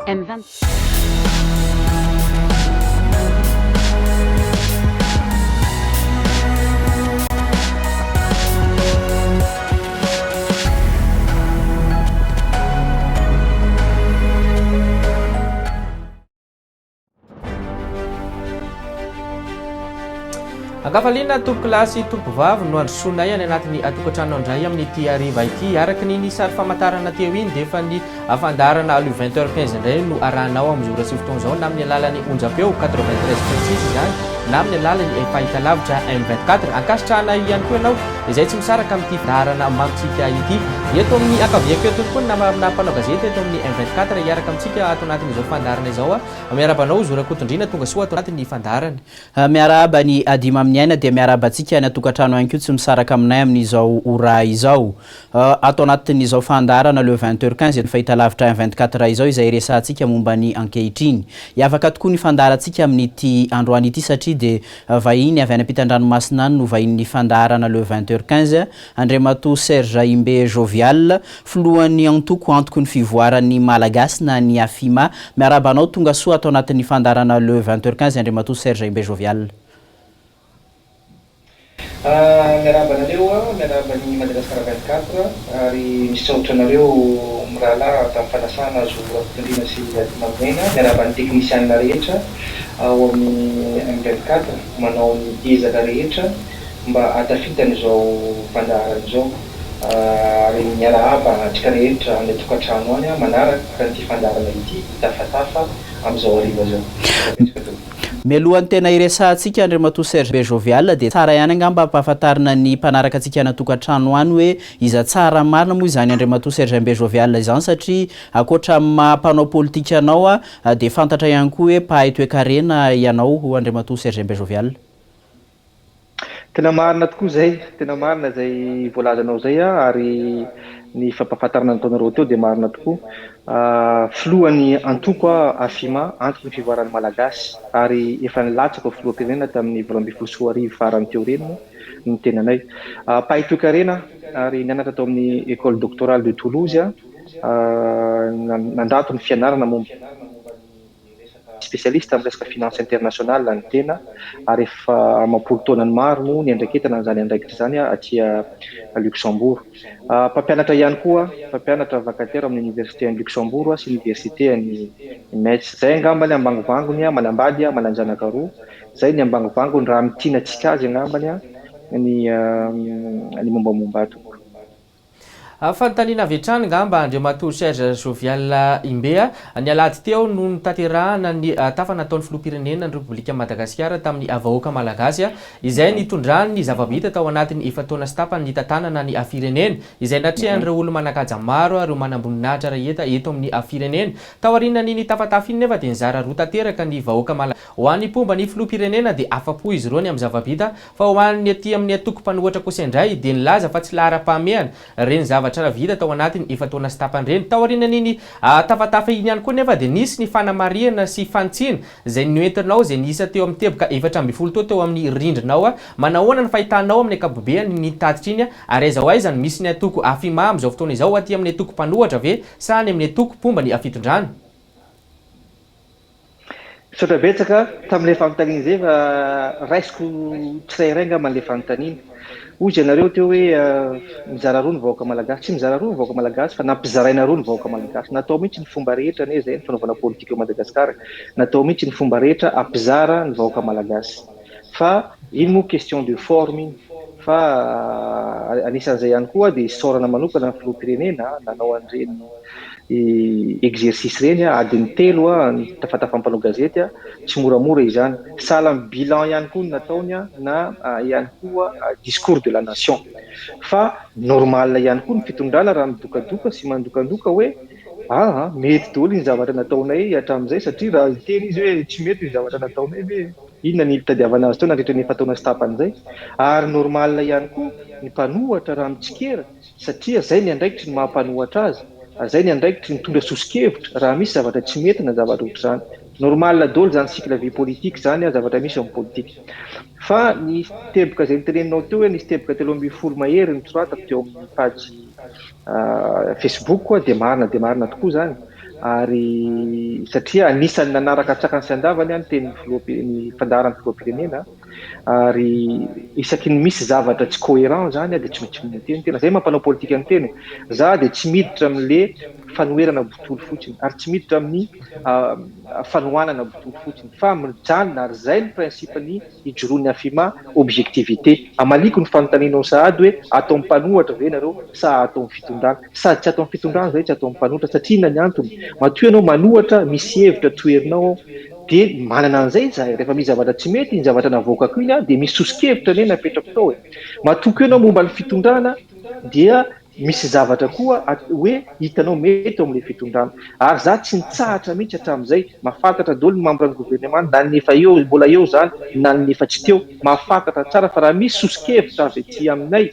M20. Ankafaliana tompokolahy sy tompovavy no androsoanay any anatin'ny tokantrano indray amin'ity hariva ity. Araka ny ny sary famantarana teo iny dia efa ny fandaharana alo 20 heures 15 indray no arahanao amin'izao ora sy fotoana izao na amin'ny alalan'ny onjam-peo 93.6 izany na amin'ny alalan'ny fahitalavitra M24. Ankasitrahana ihany koa ianao izay tsy misaraka amin'ity fandaharana mamintsika ity. Eto amin'ny ankaviako eto tokoa ny namana mpanao gazety eto amin'ny M24 hiaraka amintsika ato anatin'izao fandaharana izao. Miarahaba anao Zo Rakotondriana tonga soa ato anatin'ny fandaharana. Miarahaba ny Adima amin'ny aina dia miarahaba antsika any an-tokantrano ihany koa tsy misaraka aminay amin'izao ora izao. Ato anatin'izao fandaharana le 20 heures 15 eto fahitalavitra 24 izao izay iresahantsika momba ny ankehitriny. Hiavaka tokoa ny fandaharantsika amin'ity androany ity satria dia vahiny avy any ampitan-dranomasina any no vahinin'ny fandaharana le 20 heures 15, Andriamatoa Serge Imbe Jovial, filohan'ny antoko Antoko ny Fivoaran'ny Malagasy na ny AFIMA. Miarahaba anao tonga soa ato anatin'ny fandaharana Le 20 heures 15 Andriamatoa Serge Imbe Jovial. Miarahaba anareo, miarahaba ny Madagascar 24 ary misaotra anareo mirahalahy tamin'ny fanasana azo Rakotondriana sy Adimamiaina. Miarahaba ny teknisianina rehetra ao amin'ny M 24 manao ny ezaka rehetra mba hahatafitana izao fandaharana izao ary miarahaba antsika rehetra any an-tokantrano any manaraka an'ity fandaharana ity hitafatafa amin'izao hariva izao. Misaotra betsaka tompoko. Mialohan'ny tena hiresahantsika Andriamatoa Serge Be Jovial dia tsara ihany angamba ampahafantarina ny mpanaraka antsika any an-tokantrano any hoe iza tsara marina moa izany Andriamatoa Serge Be Jovial izany satria ankoatra ny maha mpanao politika anao dia fantatra ihany koa hoe mpahay toekarena ianao Andriamatoa Serge Be Jovial. Tena marina tokoa izay, tena marina izay voalazanao izay ary ny fampahafantarana nataonareo teo dia marina tokoa. Filohan'ny antoko aho AFIMA, Antoko ny Fivoaran'ny Malagasy, ary efa nilatsaka ho filoham-pirenena tamin'ny 2018 farany teo ireny moa ny tenanay. Mpahay toekarena aho ary nianatra tao amin'ny Ecole Doctorale de Toulouse aho, nandrato ny fianarana momba Spécialiste amin'ny resaka finance internationale ny tena ary efa amam-polo taonany maro no niandraiketana an'izany andraikitra izany aty Luxembourg. Mpampianatra ihany koa, mpampianatra vacataire amin'ny université any Luxembourg sy université any Metz. Izay angambany ambangovangony, manambady, manan-janaka roa. Izay ny ambangovangony raha mintinantsika azy angambany ny mombamomba ahy tompoko. Fanontaniana avy hatrany ngamba Andriamatoa Serge Jovial Imbe a! Ny alahady teo no notanterahana ny tafa nataon'ny Filoham-pirenena ny Repoblikan'i Madagasikara tamin'ny vahoaka Malagasy izay nitondrany ny zava-bita tao anatin'ny efa-taona sy tapany nitantanana ny firenena izay natrehan'ireo olo-manan-kaja maro ireo manamboninahitra rehetra eto amin'ny firenena. Taorianan'iny tafatafa iny nefa dia nizara roa tanteraka ny vahoaka Malagasy. Ho an'ny mpomba ny Filoham-pirenena dia afa-po izy ireo ny amin'ny zava-bita Fa ho an'ny aty amin'ny antoko mpanohatra kosa indray dia nilaza fa tsy laharam-pahamehana ireny zavatra vita tao anatin'ny efa-taona sy tapany ireny. Taorianan'iny tafatafa iny ihany koa nefa dia nisy ny fanamarihana sy fanitsiana izay noentinao izay niisa teo amin'ny teboka 14 teo teo amin'ny rindrinao. Manahoana ny fahitanao amin'ny ankapobeany iny tatitra iny ary aiza ho aiza no misy ny antoko Afima amin'izao fotoana izao aty amin'ny antoko mpanohatra ve sa any amin'ny antoko mpomba ny fitondrana? Misaotra betsaka tamin'ilay fanontaniana izay fa raisiko tsirairay angamba ilay fanontaniana. Hoy ianareo teo hoe mizara roa ny vahoaka malagasy. Tsy mizara roa ny vahoaka malagasy fa nampizaraina roa ny vahoaka malagasy. Natao mihitsy ny fomba rehetra anie izay ny fanaovana politika eo Madagasikara. Natao mihitsy ny fomba rehetra hampizara ny vahoaka malagasy. Fa iny moa question de forme iny. Fa anisan'izay ihany koa dia isaorana manokana ny filoham-pirenena nanao an'ireny exercice ireny, adiny telo nitafatafa amin'ny mpanao gazety, tsy moramora izany. Sahala amin'ny bilan ihany koa no nataony na ihany koa discours de la nation. Fa normal ihany koa ny fitondrana raha midokadoka sy mandokandoka hoe aa mety daholo iny zavatra nataonay hatramin'izay satria raha hiteny izy hoe tsy mety ny zavatra nataonay ve? Inona ny nitadiavana azy teo nandritra ny efa-taona sy tapany izay? Ary normal ihany koa ny mpanohatra raha mitsikera satria zay ny andraikitry ny maha mpanohatra azy, ary zay ny andraikitry ny mitondra soso-kevitra raha misy zavatra tsy mety na zavatra ohatr'izany. Normal daholo izany cycle vie politique izany zavatra misy eo amin'ny politika. Fa ny teboka izay noteneninao teo hoe nisy teboka 13 mahery nosoratako teo amin'ny page Facebook dia marina dia marina tokoa izany. Ary. satria anisan'ny nanaraka an-tsakany sy an-davany aho ny tenin'ny filoham-pirenena, ny fandaharan'ny filoham-pirenena ary isaky ny misy zavatra tsy cohérent zany aho dia tsy maintsy miteny tena. Zay mampanao politika ny tena e. Za dia tsy miditra amin'le fanoherana botolo fotsiny ary tsy miditra amin'ny fanohanana botolo fotsiny fa mijanona ary zay ny principe-ny ijoroan'ny AFIMA, objectivité. Amaliako ny fanontanianao sahady hoe ato amin'ny mpanohatra ve nareo sa ato amin'ny fitondrana? Sady tsy ato amin'ny fitondrana zay tsy ato amin'ny mpanohatra satria inona ny antony? Matoa ianao manohatra misy hevitra toherinao ao dia manana an'izay izahay, rehefa misy zavatra tsy mety iny zavatra navoakako iny dia misy soso-kevitra anie napetrako tao e! Matoa koa ianao momba ny fitondrana dia Misy zavatra koa hoe hitanao mety eo amin'ilay fitondrana. Ary za tsy nitsahatra mihitsy hatramin'izay. Mahafantatra daholo ny membre ny gouvernement na ny efa eo, mbola eo izany, na ny efa tsy teo. Mahafantatra tsara fa raha misy soso-kevitra avy aty aminay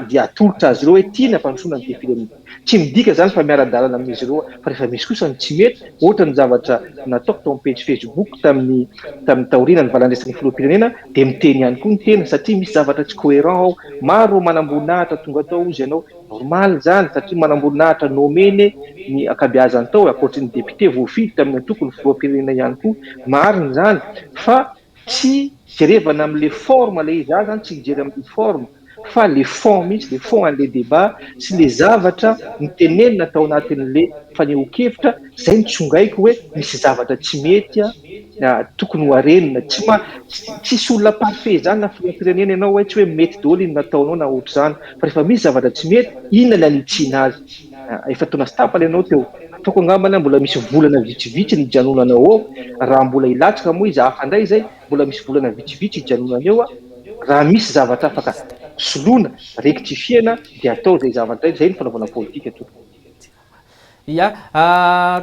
dia atolotra azy ireo hoe ity ny hampandrosoana an'ity firenena ity. Tsy midika izany fa miara-dalana amin'izy ireo aho. Fa rehefa misy kosa ny tsy mety, ohatra ny zavatra nataoko tao amin'ny pejy Facebook tamin'ny tamin'ny taoriana ny valan-dresaky ny filoham-pirenena dia miteny ihany koa ny tena satria misy zavatra tsy cohérent ao. Maro ireo manamboninahitra tonga tao hozy ianao, normal izany satria manamboninahitra nommé-ny ny ankabeazany tao ankoatry ny député voafidy tamin'ny antoko ny filoham-pirenena ihany koa, marina izany fa tsy jerevana amin'ilay forme ilay izy, za zany tsy mijery amin'ny forme fa le fond mihitsy, le fond an'ilay débat sy le zavatra notenenina tao anatin'le fanehoan-kevitra, zay no tsongaiko hoe misy zavatra tsy mety tokony ho arenina, tsy ma tsisy olona parfait zany na filoham-pirenena ianao hoe tsy hoe mety daholo iny nataonao na ohatr'izany fa rehefa misy zavatra tsy mety inona ny anitsiana azy, efa taona sy tapany ianao teo, ataoko angambany mbola misy volana vitsivitsy ny hijanonanao eo, raha mbola hilatsaka moa izy hafa indray izay, mbola misy volana vitsivitsy hijanonany eo, raha misy zavatra afaka soloina, rectifier-na dia atao izay zavatra izay, izay ny fanaovana politika tompoko. Ia,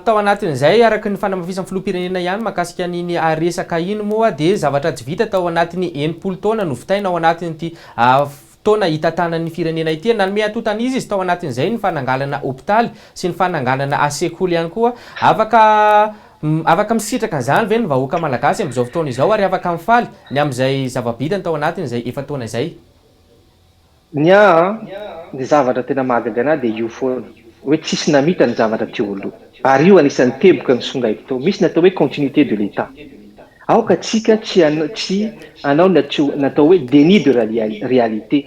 tao anatin'izay, araka ny fanamafisan'ny filoham-pirenena ihany mahakasika an'iny resaka iny moa dia zavatra tsy vita tao anatin'ny 60 taona no vitaina ao anatin'ity fotoana hitantanan'ny firenena ity. Nanome antontan'iza izy tao anatin'izay ny fananganana hopitaly sy ny fananganana sekoly ihany koa. Afaka afaka misitraka an'izany ve ny vahoaka malagasy amin'izao fotoana izao ary afaka mifaly ny amin'izay zava-bitany tao anatin'izay efa-taona izay? Ny ahy an, ny zavatra tena mahagaga anah dia io foana, hoe tsisy namita ny zavatra teo aloha. Ary io anisan'ny teboka nisongaiko tao. Misy ny atao hoe continuité de l'Etat. Aoka tsika tsy tsy hanao ny atao hoe déni de réalité.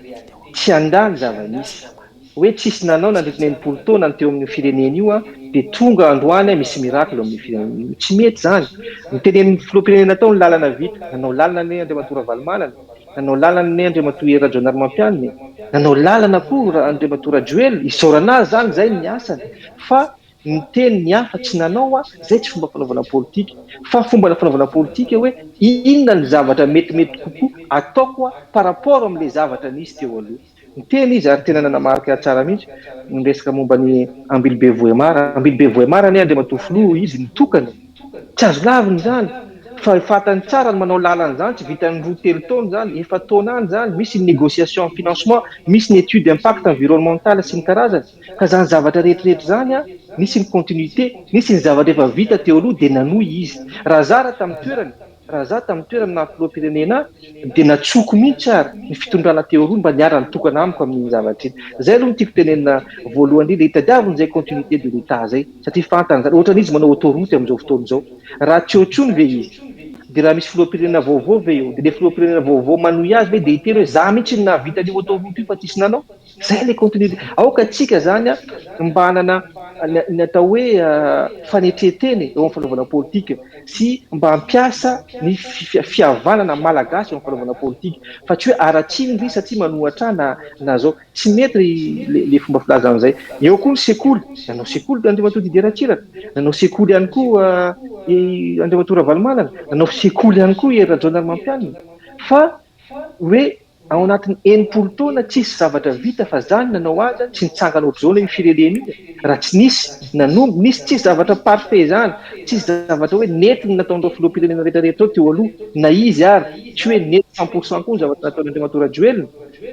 Tsy handà ny zava-nisy. Hoe tsisy nanao nandritry ny 60 taona ny teo amin'io firenena io an, dia tonga androany an misy miracle ao amin'io firenena io. Tsy mety izany. Notenenin'ny filoham-pirenena tao ny lalana vita. Nanao lalana anie Andriamatoa Ravalomanana. Nanao lalana anie Andriamatoa Hery Rajaonarimampianina e! Nanao lalana koa Andriamatoa Rajoelina, isaorana azy izany, izay ny asany. Fa niteny ny hafa tsy nanao izay tsy fomba fanaovana politika. Fa fomba fanaovana politika hoe inona ny zavatra metimety kokoa ataoko par rapport amin'ilay zavatra nisy teo aloha. Niteny izy ary tena nanamarika tsara mihitsy ny resaka momba ny Ambilobe Vohemar. Ambilobe Vohemar anie Andriamatoa Filoha izy nitokana e! Tsy azo lavina izany fa fantany tsara ny manao lalana izany, tsy vitan'ny roa telo taona izany, efa-taona any izany, misy ny négociation financement, misy ny étude impact environnemental sy ny karazany. Ka izany zavatra rehetrarehetra izany an, nisy ny continuité, nisy ny zavatra efa vita teo aloha dia nanohy izy. Raha zara tamin'ny toerany, Raha za tamin'ny toerana naha filoham-pirenena ahy dia natsoko mihitsy ary ny fitondrana teo aloha mba niara-nitokana amiko amin'iny zavatra iny. Zay aloha no tiako tenenina voalohany indrindra, hitadiaviny izay continuité de l'Etat zay satria fantany zany, ohatran'izy manao autoroute amin'izao fotoana izao. Raha tsy eo intsony ve izy dia raha misy filoham-pirenena vaovao ve eo dia le filoham-pirenena vaovao manohy azy ve dia hiteny hoe za mihitsy no nahavita an'io autoroute io fa tsisy nanao? Zay le continuité. Aoka antsika zany mba hanana ny atao hoe fanetren-tena eo amin'ny fanaovana politika sy mba hampiasa ny fihavanana malagasy eo amin'ny fanaovana politika fa tsy hoe haratsiana ry satria manohatra ahy na na zao. Tsy mety le fomba filaza an'izay. Eo koa ny sekoly. Nanao sekoly Andriamatoa Didier Ratsiraka, nanao sekoly ihany koa i Andriamatoa Ravalomanana, nanao sekoly ihany koa i Hery Rajaonarimampianina fa hoe Ao anatin'ny 60 taona tsisy zavatra vita fa zany nanao azy tsy nitsangana ohatr'izao anie io firenena io e! Raha tsy nisy nanombo nisy tsisy zavatra parfait zany, tsisy zavatra hoe nety ny nataon'ireo filoham-pirenena rehetra rehetra ireo teo aloha na izy ary tsy hoe nety cent pour cent koa ny zavatra nataon'Andriamatoa Rajoelina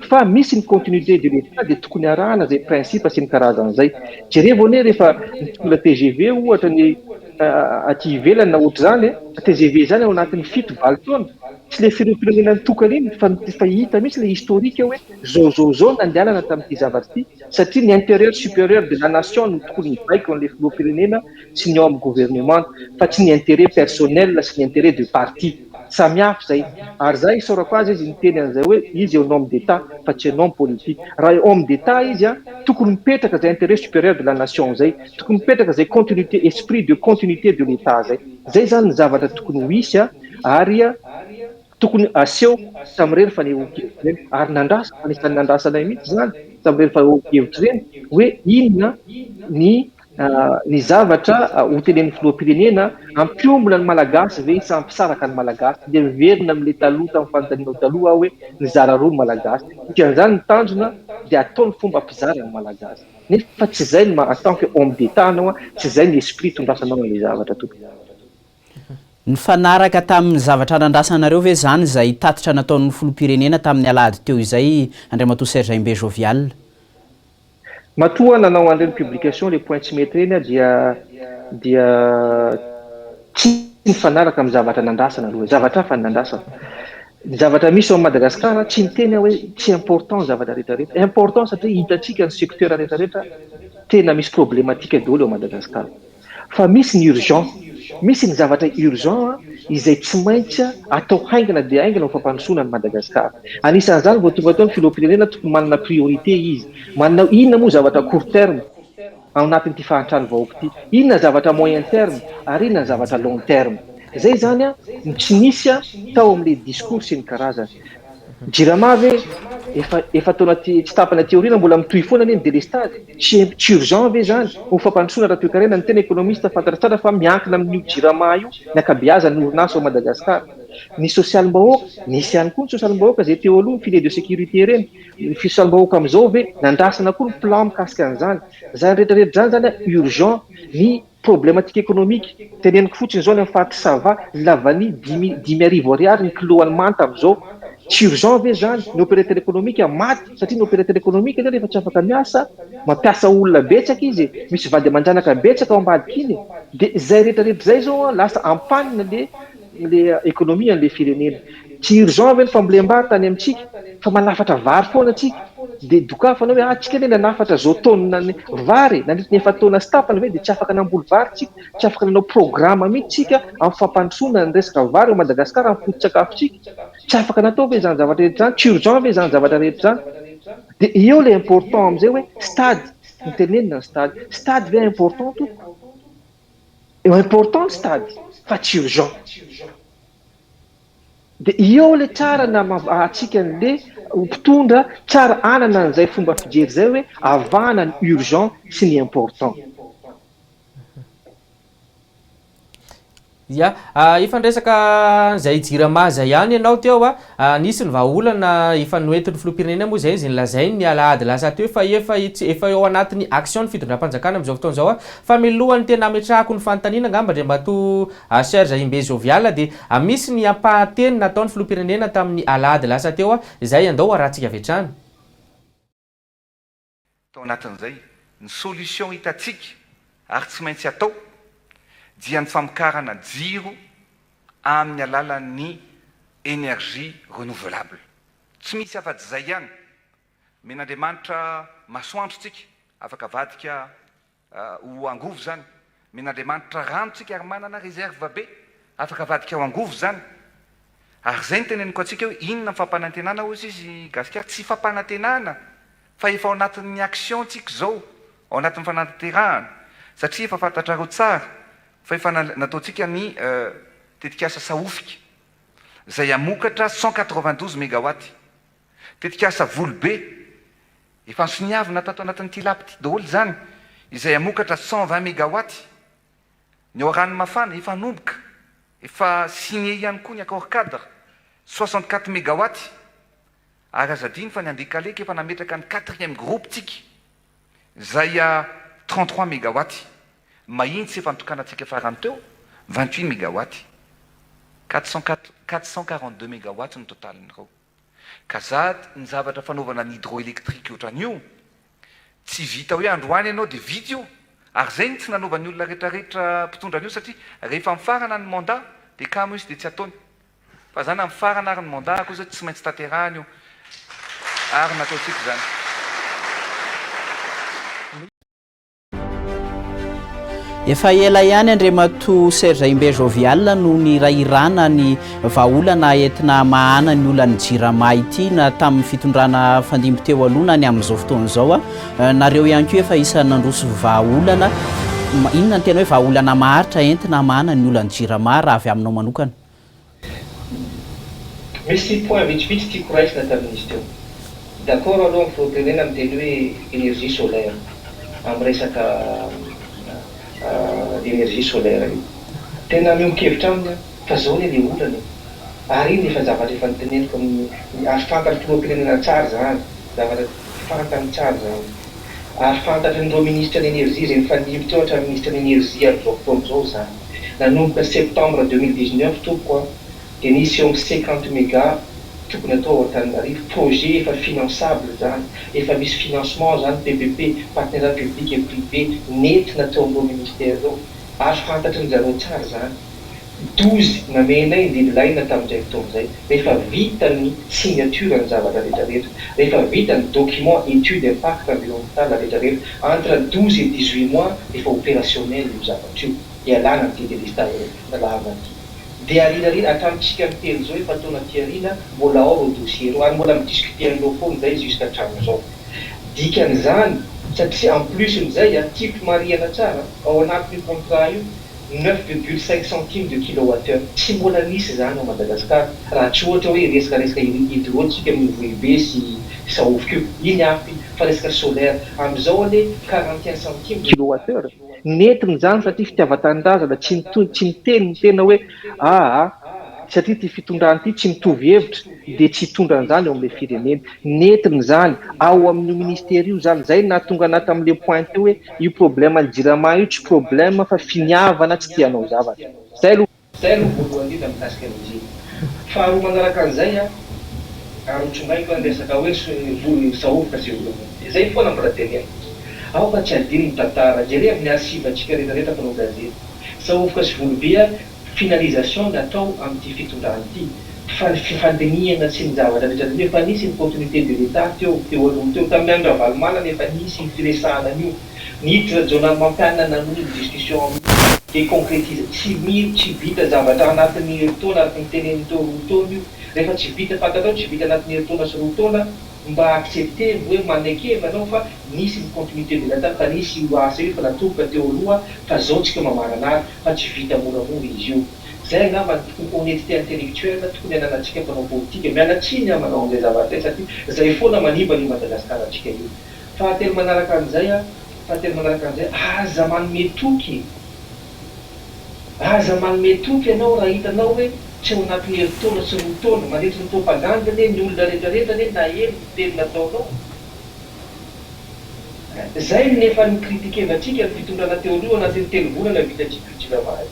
fa misy ny continuité de l'Etat dia tokony arahana izay principe sy ny karazany izay. Jerevo anie rehefa nitondra tgv ohatra ny aty ivelany na ohatr'izany e, tgv izany ao anatin'ny fito valo taona. Tsy le filoham-pirenena nitokana iny fa fa hita mihitsy le historique hoe zao zao zao nandehanana tamin'ity zavatra ity satria ny intérieur supérieur de la nation no tokony hibaiko an'le filoham-pirenena sy ny ao amin'ny gouvernement fa tsy ny intérêt personnel sy ny intérêt de parti. Samy hafa izay. Ary za isaorako azy izy niteny an'izay hoe izy un homme d'Etat fa tsy un homme politique. Raha homme d'Etat izy an, tokony mipetraka izay intérêt supérieur de la nation izay. Tokony mipetraka izay continuité, esprit de continuité de l'Etat izay. Izay izany ny zavatra tokony ho hisy an, ary tokony aseho tamin'ireny fanehoan-kevitra ireny. Ary nandrasana, anisan'ny nandrasanay mihitsy izany tamin'ireny fanehoan-kevitra ireny hoe inona ny ny zavatra ho tenenin'ny filoham-pirenena, hampiombona ny Malagasy ve sa hampisaraka ny Malagasy? Dia miverina amin'ilay taloha tamin'ny fanontanianao taloha aho hoe nizara roa ny Malagasy. Dikan'izany ny tanjona dia atao ny fomba hampizara ny Malagasy. Nefa tsy izay ny maha en tant que homme d'Etat anao, tsy izay ny esprit itondrasanao an'ilay zavatra tompoko. Nifanaraka tamin'ny zavatra nandrasanareo ve izany izay tatitra nataon'ny filoham-pirenena tamin'ny alahady teo izay Andriamatoa Serge Imbe Jovial? Matoa nanao an'ireny publication le point tsy mety ireny aho dia dia tsy nifanaraka amin'ny zavatra nandrasana aloha e, zavatra hafa ny nandrasana. Ny zavatra misy ao Madagascar tsy miteny aho hoe tsy important ny zavatra rehetra rehetra, important satria hitantsika ny secteur rehetra rehetra tena misy problematique daholo ao Madagascar. Fa misy ny urgent, misy ny zavatra urgent izay tsy maintsy atao haingana dia haingana ho fampandrosoana an'i Madagasikara. Anisan'izany vao tonga teo ny filoham-pirenena tokony manana priorité izy, manana inona moa zavatra court terme ao anatin'ity fahantran'ny vahoaka ity, inona ny zavatra moyen terme ary inona ny zavatra long terme. Izay izany no tsy nisy tao amin'ilay discours sy ny karazany. Jirama ve efa efa taona aty tsy tapany aty aoriana mbola mitohy foana anie ny delestazy e! Tsy tsy urgent ve zany ho fampandrosoana ara-toekarena? Ny tena économiste fantatra tsara fa miankina amin'io Jirama io ny ankabeazan'ny orinasa ao Madagascar. Ny sosialim-bahoaka, nisy ihany koa ny sosialim-bahoaka izay teo aloha ny filet de sécurité ireny. Ny sosialim-bahoaka amin'izao ve nandrasana koa ny plan mikasika an'izany? Izany rehetra rehetra izany zany urgent ny Problematique économique, teneniko fotsiny izao any amin'ny faritry Sava, ny lavania 55 ariary ny kilao an'ny manta amin'izao. Tsy urgent ve izany? Ny opérateur économique maty satria ny opérateur économique anie rehefa tsy afaka miasa, mampiasa olona betsaka izy e, misy vady aman-janaka betsaka ao ambadika iny e. Dia izay rehetra rehetra izay izao an, lasa ampanina le le économie an'le firenena. Tsy urgent ve ny fambolem-bary tany amintsika fa manafatra vary foana tsika dia dokafana hoe ah tsika anie nanafatra zao taonina ny vary e, nandritry ny efa-taona sy tapany ve dia tsy afaka namboly vary tsika, tsy afaka nanao programme mihitsy tsika amin'ny fampandrosoana ny resaka vary ao Madagascar amin'ny foto-tsakafontsika, tsy afaka natao ve izany zavatra rehetra izany, tsy urgent ve izany zavatra rehetra izany? Dia eo le important amin'izay hoe stade, notenenina ny stade, stade ve important tompoko? Important ny stade fa tsy urgent. Dia eo le tsara na antsika an'le ho mpitondra tsara hanana an'izay fomba fijery izay hoe avahana ny urgent sy ny important. Ya, efa niresaka an'izay jirama izay ihany ianao teo a, nisy ny vahaolana efa noentin'ny filoham-pirenena moa izay izay nolazainy ny alahady lasa teo fa efa efa eo anatin'ny action ny fitondram-panjakana amin'izao fotoana izao fa milohan'ny tena hametrahako ny fanontaniana angamba Andriamatoa Serge Imbe Jovial dia misy ny ampahan-teny nataon'ny filoham-pirenena tamin'ny alahady lasa teo izay andao harahantsika avy hatrany. Tao anatin'izay, ny solution hitantsika ary tsy maintsy atao dia ny famokarana jiro amin'ny alalan'ny énergie renouvelable. Tsy misy afa-tsy izay ihany. Omen'Andriamanitra masoandro tsika, afaka avadika ho angovo izany. Omen'Andriamanitra rano tsika ary manana réserve be, afaka avadika ho angovo izany. Ary izay no teneniko antsika hoe inona ny fampanantenana hozy izy Gasikara, tsy fampanantenana fa efa ao anatin'ny action tsika izao, ao anatin'ny fanatanterahana, satria efa fantatrareo tsara fa efa nataontsika ny tetikasa Sahofika izay hamokatra 192 megawatt, tetikasa Volobe Efa nosoniavina tato anatin'ity lapa ity daholo izany, izay hamokatra 120 megawatts. Ny ao Ranomafana efa hanomboka, efa signé ihany koa ny accord cadre, 64 megawatts. Ary aza adino fa ny Andekaleka efa nametraka ny quatrième groupe tsika, izay 33 megawatts. Mahitsy efa nitokanantsika farany teo, 28 megawatts. 442 megawatts ny totalin'ireo. Ka za ny zavatra fanaovana ny hydroélectrique ohatran'io tsy vita hoe androany ianao dia vita io, ary zay no tsy nanaovan'ny olona retraretra mpitondra an'io satria rehefa mifarana ny mandat dia kamo izy dia tsy ataony. Fa zany amin'ny farany ary ny mandat-ko zao tsy maintsy tanterahana io ary nataontsika izany. Efa ela ihany Andriamatoa Serge Imbe Jovial no nirahirana ny vahaolana entina hamahana ny olan'ny Jirama ity na tamin'ny fitondrana fandimby teo aloha na ny amin'izao fotoana izao. Nareo ihany koa efa isan'ny nandroso vahaolana. Inona no tena hoe vahaolana maharitra entina hamahana ny olan'ny Jirama raha avy aminao manokana? Misy point vitsivitsy tiako raisina tamin'izy teo. D'accord aloha amin'ny filoham-pirenena miteny hoe énergie solaire amin'ny resaka énergie solaire io. Tena miombon-kevitra aminy aho fa zao anie le olana e. Ary iny efa zavatra efa noteneniko amin'ny ary fantatry filoham-pirenena tsara izany, zavatra fantany tsara izany. Ary fantatrin'ireo minisitra ny énergie izay nifandimby teo hatramin'ny minisitra ny énergie amin'izao fotoana izao izany. Nanomboka septembre 2019 tompoko a, dia nisy eo amin'ny 50 méga tokony atao ao Antananarivo, projet efa finançable izany, efa misy financement izany, PPP, partenariat public et privé, nentina teo amin'ireo ministère ireo, ary fantatry ny zareo tsara izany. 12 namenay ny deadline tamin'izay fotoana izay, rehefa vita ny signature ny zavatra rehetra rehetra, rehefa vita ny document étude impact environnemental rehetra rehetra, entre 12 et 18 mois efa opérationnel io zavatra io, ialana amin'ity délestage lava ity. Dia arinarina hatramintsika miteny izao efa taona aty aoriana mbola ao ireo dossier ireo ary mbola mi-discuter an'ireo foana izay jusqu'à hatramin'izao. Dikan'izany, satria en plus n'izay a, tiako marihana tsara, ao anatin'io contrat io 9,5 centimes de kilowatt heure, tsy mbola nisy izany ao Madagasikara, raha tsy ohatra hoe resaka resaka hydro tsika amin'ny Vohibe sy Sahofika io, iny hafa iny, fa resaka solaire, amin'izao anie 41 centimes de kilowatt heure, Nentiny izany satria fitiavan-tanindrazana, tsy tsy niteny ny tena hoe aa satria ity fitondrana ity tsy mitovy hevitra dia tsy hitondra an'izany eo amin'ilay firenena. Nentiny izany ao amin'io ministera io izany, izay no nahatonga anah tamin'ilay point teo hoe io problème ny jirama io tsy problème fa finiavana tsy te hanao zavatra. Izay aloha. Izay aloha voalohany indrindra mikasika an'izy iny. Faharoa manaraka an'izay an, ary hotsongaiko ny resaka hoe sahovoka sy volovolo. Izay foana mbola teneniko. Aoka tsy hadino ny tantara. Jerevo ny archive-ntsika rehetra rehetra mpanao gazety. Sahovoka sy volobe an, finalisation natao amin'ity fitondrana ity. Fa ny fifandinihana sy ny zavatra rehetra rehetra efa nisy ny continuité de l'Etat teo, teo aloha teo. Tamin'ny andro Ravalomanana efa nisy io firesahana an'io. Niditra Rajaonarimampianina nanohy ny discussion amin'io dia concrétise tsy mino tsy vita zavatra anatin'ny herintaona araka ny teneniny teo 2 taona io rehefa tsy vita fantatrao tsy vita anatin'ny herintaona sy 2 taona mba accepter hoe manekeva anao fa nisy ny continuité de l'Etat fa nisy io asa io efa natomboka teo aloha fa zao tsika mamarana azy fa tsy vita moramora izy io zay angamba ny tokony honnêteté intellectuelle tokony ananantsika mpanao politika miala tsiny aho manao an'izay zavatra izay satria zay foana manimba an'io Madagasikara antsika io. Fahatelo manaraka an'izay a, fahatelo manaraka an'izay, aza manome toky e! Aza manome toky ianao raha hitanao hoe tsy ao anatin'ny herintaona sy 2 taona, mandritry ny propagandy anie ny olona rehetra rehetra anie naheno ny teny nataonao. Zay no efa ni-critiquer-vantsika ny fitondrana teo aloha anatin'ny 3 volana vitantsika io jirama io.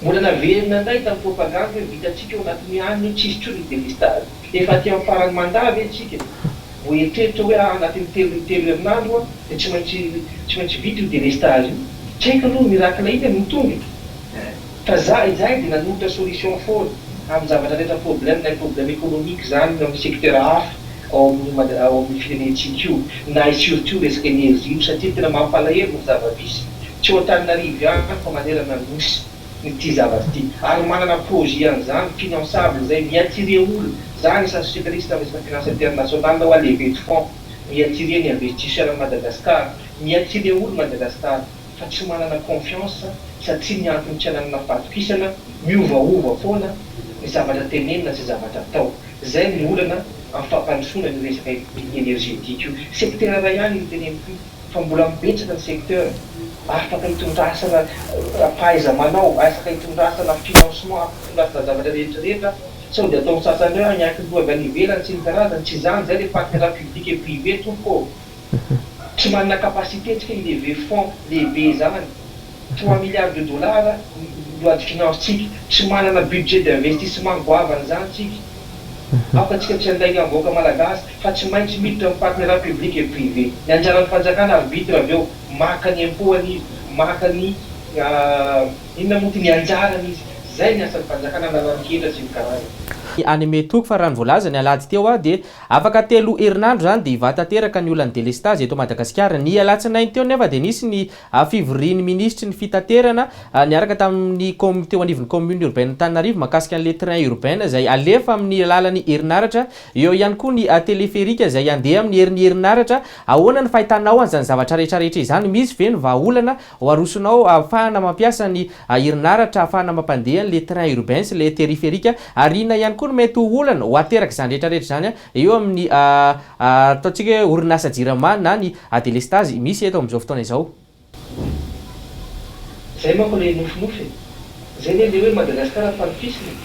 Mbola naverina indray tamin'ny propagandy hoe vitantsika io anatin'ny anona io tsisy intsony ny délestage. Efa aty amin'ny faran'ny mandat ve tsika? Vao eritreritra hoe ah anatin'ny telo telo herinandro aho dia tsy maintsy tsy maintsy vita io délestage io. Tsy haiko aloha miracle inona no tonga e! Fa za izahay dia nanolotra solution foana amin'ny zavatra rehetra problème na problème économique izany na amin'ny secteur hafa ao amin'ny Mada ao amin'ny firenentsika io na et surtout resaka énergie io satria tena mampalahelo ny zava-misy tsy ao Antananarivo ihany fa manerana ny Nosy. Ity zavatra ity ary manana projet an'izany finançable izay mi-attirer olona, za anisan'ny spécialiste amin'ny resaka finance internationale hoa levée de fonds, mi-attirer ny investisseur an'i Madagascar, mi-attirer olo Madagascar fa tsy manana confiance satria ny antony tsy ananana fahatokisana miovaova foana ny zavatra tenenina sy zavatra atao, zay ny olana amin'ny fampandrosoana an'io resaka énergétique io, secteur iray ihany io teneniko io. Fa mbola betsaka ny secteur afaka hitondrasana fahaiza-manao, afaka hitondrasana financement, afaka hitondrasana zavatra rehetra rehetra, sao dia ataon'ny sasany hoe miankin-doha avy any ivelany sy ny karazany, tsy izany izay le partenariat public et privé tompoko ô! Tsy manana capacité tsika hi-lever fonds lehibe izany, 3 milliards de dollars ny loi de finance tsika, tsy manana budget d'investissement goavana izany tsika. Aoka tsika tsy handainga amin'ny vahoaka malagasy fa tsy maintsy miditra amin'ny partenariat public et privé. Ny anjaran'ny fanjakana arbitre avy eo, maka ny impôt-ny izy, maka ny inona moa ity, ny anjarany izy. Zay ny asan'ny fanjakana analan-ketra sy ny karazany. Anime Toky fa raha ny voalaza ny alahady teo dia afaka 3 herinandro izany dia hivaha tanteraka ny olan'ny delestazy eto Madagasikara. Ny alatsinainy teo nefa dia nisy ny fivorian'ny minisitry ny fitaterana niaraka tamin'ny teo anivon'ny commune urbaine Antananarivo mahakasika an'ilay train urbain izay alefa amin'ny alalan'ny herinaratra. Eo ihany koa ny téléphérique izay handeha amin'ny herin'ny herinaratra. Ahoana ny fahitanao an'izany zavatra rehetra rehetra izany? Misy ve ny vahaolana ho arosonao ahafahana mampiasa ny herinaratra ahafahana mampandeha an'ilay train urbain sy ilay téléphérique? Ary inona ihany koa no mety ho olana ho aterak'izany rehetra rehetra izany eo amin'ny ataontsika hoe orinasa Jirama na ny delestazy misy eto amin'izao fotoana izao? Zay manko le nofinofy e! Zay ne le hoe Madagascar ampanofisina e!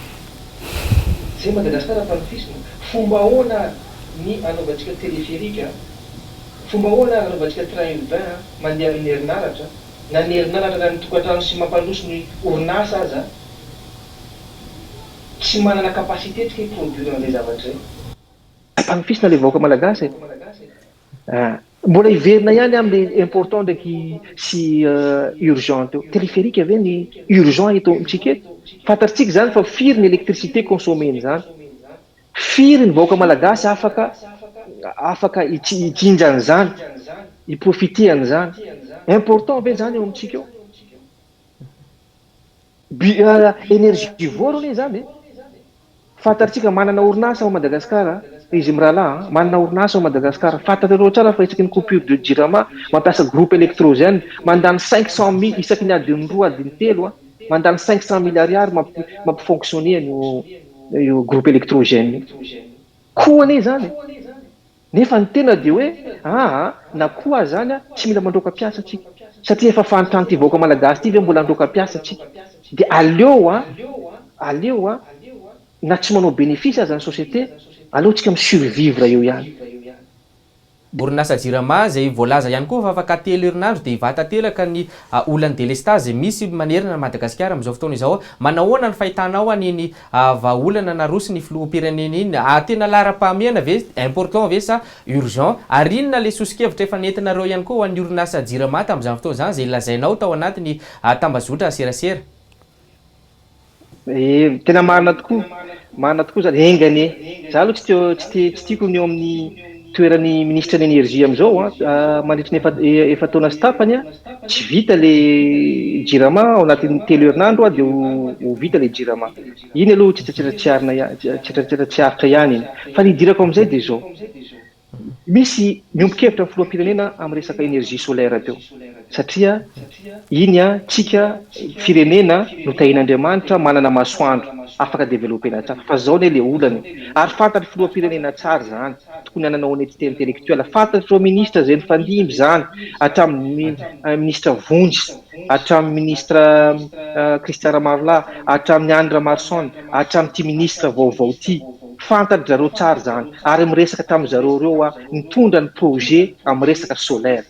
Zay Madagascar ampanofisina! Fomba ahoana ary ny anaovantsika téléphérique a? Fomba ahoana ary anaovantsika train urbain a mandeha amin'ny herinaratra, na ny herinaratra any amin'ny tokantrano sy mampandroso ny orinasa aza tsy manana capacité tsika hi-produire an'izay zavatra izay. Ampanofisina le vahoaka malagasy e! Mbola hiverina ihany aho amin'ilay important ndraiky sy urgent teo. Téléphérique ve ny urgent eto amintsika eto? Fantatritsika izany fa firy ny électricité consommée-n'izany? Firy ny vahoaka malagasy afaka afaka hijinja an'izany, hi-profiter an'izany? Important ve izany eo amintsika eo? Énergivore anie izany e! Fantatritsika manana orinasa ao Madagascar izy mirahalahy an, manana orinasa ao Madagascar, fantatrareo tsara fa isaky ny coupure de jirama mampiasa groupe électrogène, mandany 500 mille isaky ny adiny roa adiny telo an, mandany 500 mille ariary mampi fonctionner an'io io groupe électrogène io. Koa anie izany e! Nefa ny tena dia hoe aa na koa aza zany tsy mila mandroaka mpiasa tsika satria efa fahantran'ity vahoaka malagasy ity ve mbola handroaka mpiasa tsika dia aleo a aleo a na tsy manao bénéfice aza ny société aleo tsika mi survivre eo ihany. Orinasa Jirama izay voalaza ihany koa fa afaka 3 herinandro dia hivaha tanteraka ny olan'ny delestazy misy manerana an'i Madagasikara amin'izao fotoana izao. Manahoana ny fahitanao an'iny vahaolana naroso ny filoham-pirenena iny? Tena laharam-pahamehana ve, important ve sa urgent? Ary inona ilay soso-kevitra efa nentinareo ihany koa ho an'ny orinasa Jirama tamin'izany fotoana izany izay lazainao tao anatin'ny tambazotra serasera? Eh, tena marina tokoa, marina tokoa zany, enga anie. Za aloha tsy teo, tsy te, tsy tiako ny eo amin'ny toeran'ny minisitry ny énergie amin'izao an, mandritry ny efa, efa-taona sy tapany an, tsy vita le jirama ao anatin'ny 3 herinandro an dia ho, ho vita le jirama. Iny aloha tsetsatsetsa tsy arina ihany, tsetsatsetsa tsy aritra ihany iny. Fa ny hidirako amin'izay dia izao. Misy miombon-kevitra amin'ny filoham-pirenena amin'ny resaka énergie solaire teo satria iny an, tsika firenena notahian'Andriamanitra manana masoandro afaka developena tsara fa zao anie le olana e, ary fantatry filoham-pirenena tsara izany, tokony hanana honnêteté intellectuelle, fantatr'ireo ministra izay nifandimby izany hatramin'ny ministra Vonjy, hatramin'ny ministra Christian Ramarolahy, hatramin'ny Andry Ramarson, hatramin'ity ministra vaovao ity. Fantatry zareo tsara izany ary miresaka tamin'ny zareo ireo aho nitondra ny projet amin'ny resaka solaire.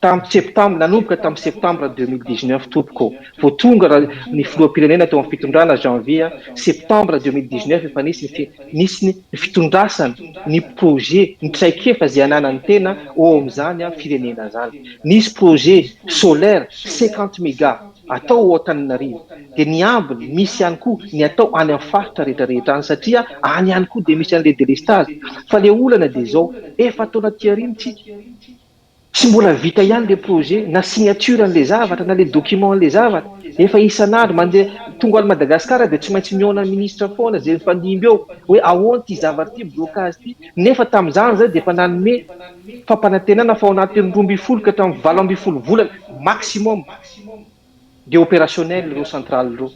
Tamin'ny septembre, nanomboka tamin'ny septembre 2019 tompoko vao tonga raha ny filoham-pirenena teo amin'ny fitondrana janvier, septembre 2019 efa nisy ny nisy ny fitondrasana ny projet, ny traikefa izay ananan'ny tena eo amin'izany firenena izany. Nisy projet solaire 50 mega atao ao Antananarivo. Dia ny ambiny, misy ihany koa ny atao any amin'ny faritra rehetra rehetra any satria any ihany koa dia misy an'ilay délestage. Fa ilay olana dia izao, efa taona aty aoriana isika, tsy mbola vita ihany ilay projet, na signature an'ilay zavatra, na ilay document an'ilay zavatra. Efa isan'andro mandeha, tonga any Madagasikara dia tsy maintsy mihaona ministra foana izay mifandimby eo, hoe ahoana ity zavatra ity, blocage ity. Nefa tamin'izany izay dia efa nanome fampanantenana fa ao anatin'ny 12 ka hatramin'ny 18 volana maximum. dia opérationnel ireo centrale ireo.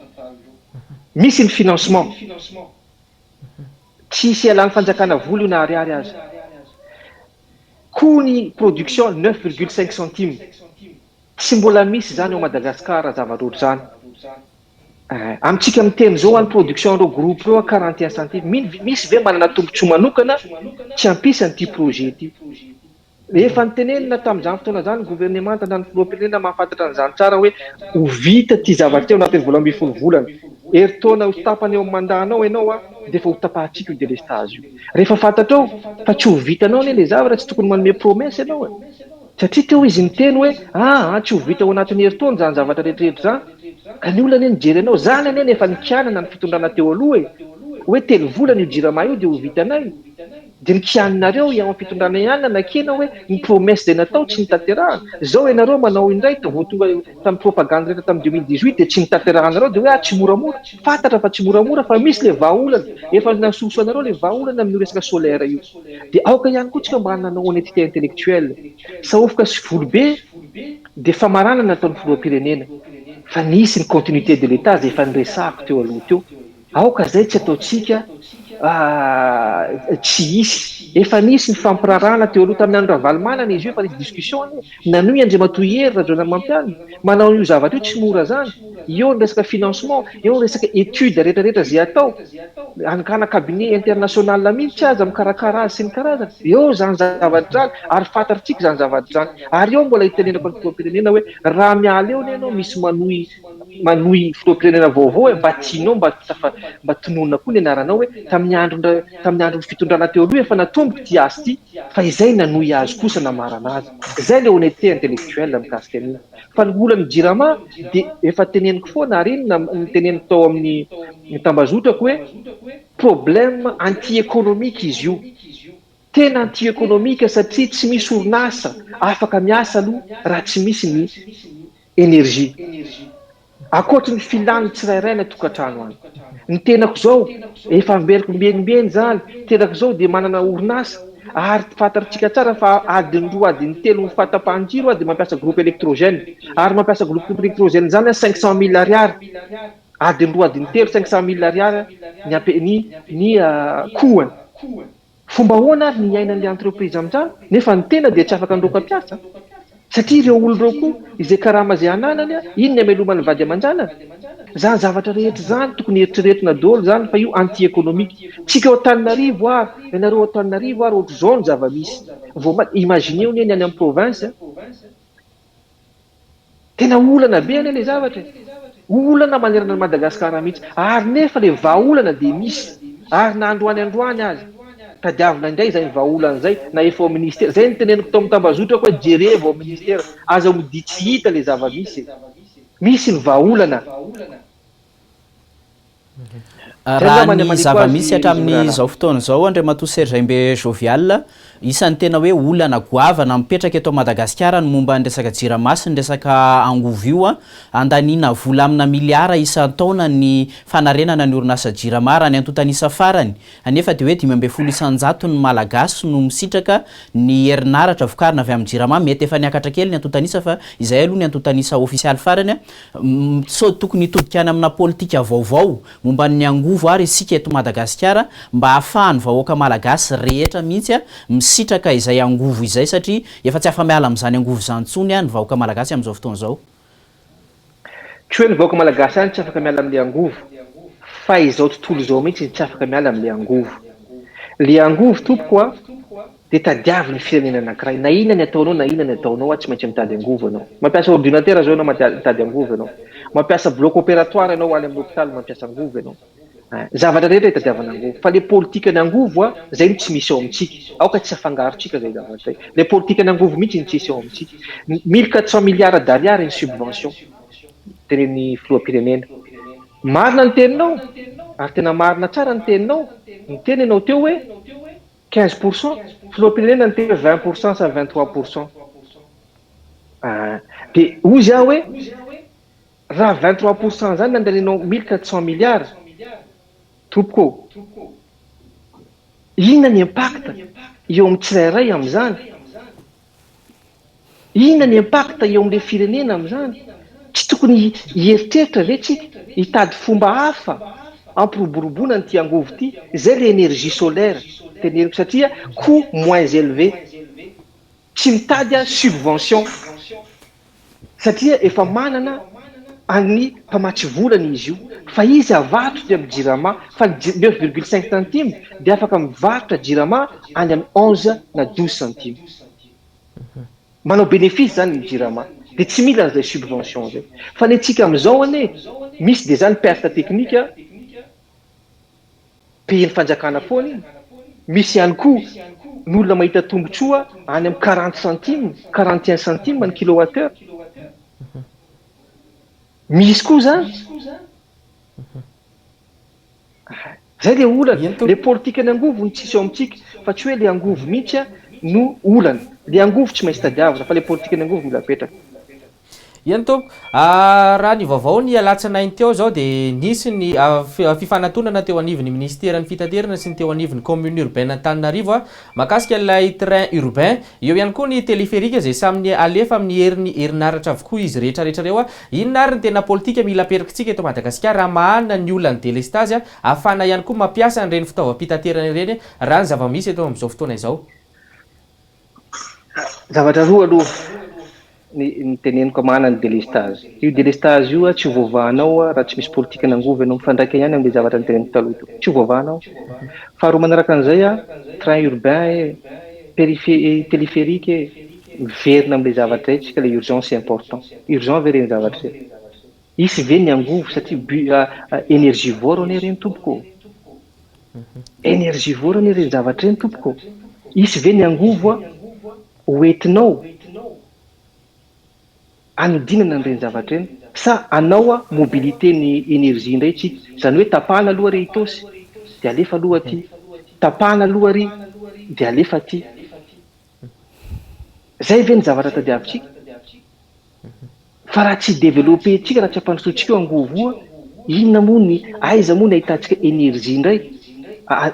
Misy ny financement. Tsy hisy hialan'ny fanjakana vola io na ariary aza. Coût ny production 9,5 centimes. Tsy mbola misy izany ao Madagascar zavatra ohatr'izany. Amintsika miteny izao any production ireo groupe ireo 41 centimes. Misy ve manana tombontsoa manokana tsy hampisy an'ity projet ity? Efa notenenina tamin'izany fotoana izany ny governemanta na ny filoham-pirenena mahafantatra an'izany tsara hoe ho vita ity zavatra ity ao anatin'ny 18 volana. Herintaona ho tapany eo amin'ny mandat-nao ianao dia efa ho tapahantsika io délestage io. Rehefa fantatrao fa tsy ho vitanao anie ilay zavatra tsy tokony manome promesse ianao e. Satria teo izy niteny hoe aa tsy ho vita ao anatin'ny herintaona izany zavatra rehetra rehetra izany. Ka ny olona anie nijery anao. Izany anie no efa nikianana ny fitondrana teo aloha e. Hoe telo volana io jirama io dia ho vitanay. Dia ny kianinareo eo amin'ny fitondrana ihany nanakena hoe ny promesse izay natao tsy notanterahana. Izao ianareo manao indray vao tonga tamin'ny propagande rehetra tamin'ny 2018 dia tsy notanterahanareo dia hoe ah tsy moramora. Fantatra fa tsy moramora fa misy ilay vahaolana. Efa nasoso anareo ilay vahaolana amin'io resaka solaire io. Dia aoka ihany koa tsika mba hanana honnêteté intellectuelle. Sahofoka sy volobe dia famaranana nataon'ny filoham-pirenena fa nisy ny continuité de l'Etat izay efa niresahako teo aloha teo. Aoka izay tsy ataontsika tsy hisy. Efa nisy ny fampirarahana teo aloha tamin'ny andro Ravalomanana izy io efa nisy discussion anie. Nanohy Andriamatoa Hery Rajaonarimampianina. Manao an'io zavatra io tsy mora zany. Eo ny resaka financement, eo ny resaka étude rehetra rehetra izay atao. Anokana cabinet international mihitsy aza mikarakara azy sy ny karazany. Eo izany zavatra izany ary fantatritsika izany zavatra izany. Ary eo mbola hitenenako ny filoham-pirenena hoe raha miala eo anie ianao misy manohy manohy filoham-pirenena vaovao e, mba tianao mba tafa mba tononina koa ny anaranao hoe tamin'ny andron tamin'ny andron'ny fitondrana teo aloha efa natomboko ity asa ity fa izay nanohy azy kosa namarana azy. Izay ilay honnêteté intellectuelle mikasika an'iny. Fa ny olan'ny jirama dia efa teneniko foana ary iny noteneniko tao amin'ny tambazotrako hoe problème anti-économique izy io. Tena anti-économique satria tsy misy orinasa afaka miasa aloha raha tsy misy ny énergie. Ankoatry ny filan'ny tsirairay any an-tokantrano any. Ny tenako izao, efa amberiko ombieniombieny izany, tenako izao dia manana orinasa ary fantatritsika tsara fa adiny roa adiny telo ny fahatapahan-jiro aho dia mampiasa groupe électrogène ary mampiasa groupe électrogène izany aho 500 mille ariary adiny roa adiny telo 500 mille ariary ny ampe- ny ny coût-ny. Fomba ahoana ary ny hiainan'ilay entreprise amin'izany nefa ny tena dia tsy afaka handroaka mpiasa? Satria ireo olona ireo koa izay karama izay ananany, iny ny amelomany ny vady aman-janany. Izany zavatra rehetra izany tokony eritreretina daholo izany fa io anti-économique. Tsika ao Antananarivo ary, ianareo ao Antananarivo ary ohatr'izao ny zava-misy. Vao ma- imaginez anie ny any amin'ny province. Tena olana be anie le zavatra e! Olana manerana an'i Madagasikara mihitsy. Ary nefa le vahaolana dia misy. Ary na androany androany aza, tadiavina indray izay vahaolana izay, na efa ao ministera. Izay no teneniko tao amin'ny tambazotrako hoe jerevo ao ministera. Aza modia tsy hita le zava-misy e! Misy ny vahaolana. Raha ny zava-misy hatramin'izao fotoana izao, Andriamatoa Serge Imbe Jovial, isan'ny tena hoe olana goavana mipetraka eto Madagasikara ny momba ny resaka jirama sy ny resaka angovo io. Andaniana vola amina miliara isan-taona ny fanarenana ny orinasa jirama. Raha ny antontan'isa farany anefa dia hoe 15 isan-jaton'ny Malagasy no misitraka ny herinaratra vokarina avy amin'ny jirama. Mety efa niakatra kely ny antontan'isa fa izay aloha ny antontan'isa ofisialy farany. Sao tokony hitodika any amina politika vaovao momba ny angovo ary isika eto Madagasikara mba hahafahan'ny vahoaka Malagasy rehetra mihitsy misitraka izay angovo izay satria efa tsy afa-miala amin'izany angovo izany intsony ny vahoaka Malagasy amin'izao fotoana izao. Tsy hoe ny vahoaka Malagasy ihany tsy afaka miala amin'ilay angovo fa izao tontolo izao mihitsy no tsy afaka miala amin'ilay angovo. Ilay angovo tompoko a! Dia tadiavo ny firenena anankiray. Na inona ny ataonao na inona ny ataonao a, tsy maintsy mitady angovo ianao. Mampiasa ordinateur zao ianao mitady angovo ianao. Mampiasa bloc opératoire ianao any amin'ny hopitaly mampiasa angovo ianao. Ein, zavatra rehetra itadiavana angovo. Fa le politikan'ny angovo a, zay no tsy misy ao amintsika. Aoka tsy afangarontsika zay zavatra zay. Le politikan'ny angovo mihitsy no tsisy ao amintsika. 1400 milliards d'ariary ny subvention tenenin'ny filoham-pirenena. Marina ny teninao, ary tena marina tsara ny teninao. Niteny ianao teo hoe 15 pour cent, filoham-pirenena niteny hoe 20 pour cent sa 23 pour cent. Ah, dia hozy aho hoe raha 23 pour cent zany nandanianao 1400 milliards, tompoko ô, inona ny impact eo amin'ny tsirairay amin'izany? Inona ny impact eo amin'ilay firenena amin'izany? Tsy tokony hieritreritra ve tsika hitady fomba hafa hampiroboroboana an'ity angovo ity? Izay ilay énergie solaire teneniko satria coût moins élevé. Tsy mitady subvention satria efa manana an'ny mpamatsy volana izy io fa izy avarotro dia amin'ny jirama fa ny 9,5 centimes dia afaka mivarotra jirama any amin'ny 11 na 12 centimes. Manao bénéfice zany ny jirama dia tsy mila an'izay subvention zay. Fa ny antsika amin'izao anie misy dia zany perte technique payer-n'ny fanjakana foana iny. Misy ihany koa ny olona mahita tombotsoa any amin'ny 40 centimes, 41 centimes ny kilowatt heure. Misy koa zany. Zay le olana, le politikan'ny angovo no tsisy eo amintsika fa tsy hoe le angovo mihitsy no olana. Le angovo tsy maintsy tadiavina fa le politikan'ny angovo mila apetraka. Eny tompoko. Raha ny vaovao ny alatsinainy teo izao dia nisy ny fifanatonana teo anivon'ny minisiteran'ny fitaterana sy ny teo anivon'ny commune urbaine Antananarivo mahakasika ilay train urbain. Eo ihany koa ny téléphérique izay samy alefa amin'ny herin'ny herinaratra avokoa izy rehetra rehetra ireo. Inona ary ny tena politika mila aperakitsika eto Madagasikara hamahana ny olan'ny delestazy ahafahana ihany koa mampiasa an'ireny fitaovam-pitaterana ireny raha ny zava-misy eto amin'izao fotoana izao? Zavatra roa aloha ny ny teneniko hamahana ny délestage. Io délestage io tsy ho voavahanao raha tsy misy politika nangovo ianao, mifandraika ihany amin'ilay zavatra noteneniko taloha teo. Tsy ho voavahanao. Faharoa manaraka an'izay, train urbain e, périphé- téléphérique e, miverina amin'ilay zavatra izay tsika, ilay urgent c'est important. Urgent ve ireny zavatra ireny? Hisy ve ny angovo satria bu- énergivore anie ireny tompoko ô. Énergivore anie ireny zavatra ireny tompoko ô. Hisy ve ny angovo ho entinao hanodinana an'ireny zavatra ireny sa hanao mobilité ny énergie indray tsika? Izany hoe tapahana aloha ry Itaosy dia alefa aloha aty, tapahana aloha ary dia alefa aty. Zay ve ny zavatra tadiavintsika? Fa raha tsy developper-tsika, raha tsy ampandrosoantsika io angovo io, inona moa ny, aiza moa ny ahitantsika énergie indray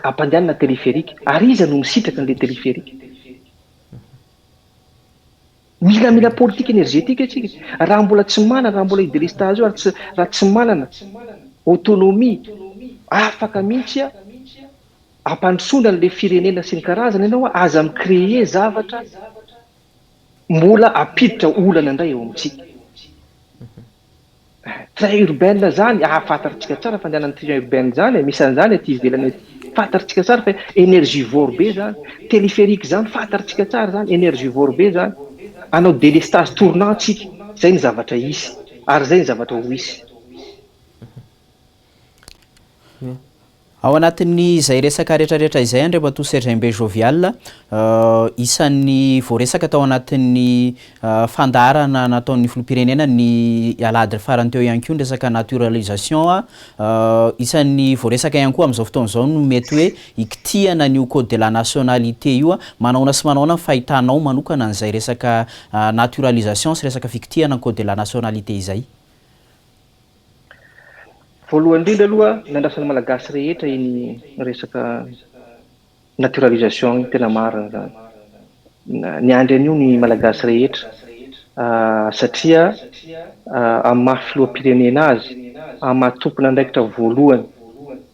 ampandehanana téléphérique? Ary iza no misitraka an'ilay téléphérique? Mila mila politique énergétique isika. Raha mbola tsy manana, raha mbola io délestage io ary tsy raha tsy manana autonomie afaka mihitsy ampandrosoana an'ilay firenena sy ny karazany ianao, aza mi-créer zavatra mbola hampiditra olana indray eo amintsika. Train urbain zany, ah fantatritsika tsara fandehanan'ny train urbain zany e, misy an'izany aty ivelany aty, fantatritsika tsara fa énergivore be zany, téléphérique zany fantatritsika tsara zany, énergivore be zany, hanao délestage tournant tsika, zay ny zavatra hisy ary zay ny zavatra ho hisy. Ao anatin'izay resaka rehetrarehetra izay Andriamatoa Serge Imbe Jovial, isan'ny voaresaka tao anatin'ny fandaharana nataon'ny filoham-pirenena ny alahady farany teo ihany koa ny resaka naturalisation, isan'ny voaresaka ihany koa amin'izao fotoana izao no mety hoe hikitihana an'io code de la nationalité io, manahoana sy manahoana ny fahitanao manokana an'izay resaka naturalisation sy resaka fikitihana ny code de la nationalité izay? Voalohany indrindra aloha, nandrasan'ny Malagasy rehetra iny resaka naturalisation iny, tena marina izany. Niandry an'io ny Malagasy rehetra satria amin'ny maha filoham-pirenena azy, amin'ny maha tompon'andraikitra voalohany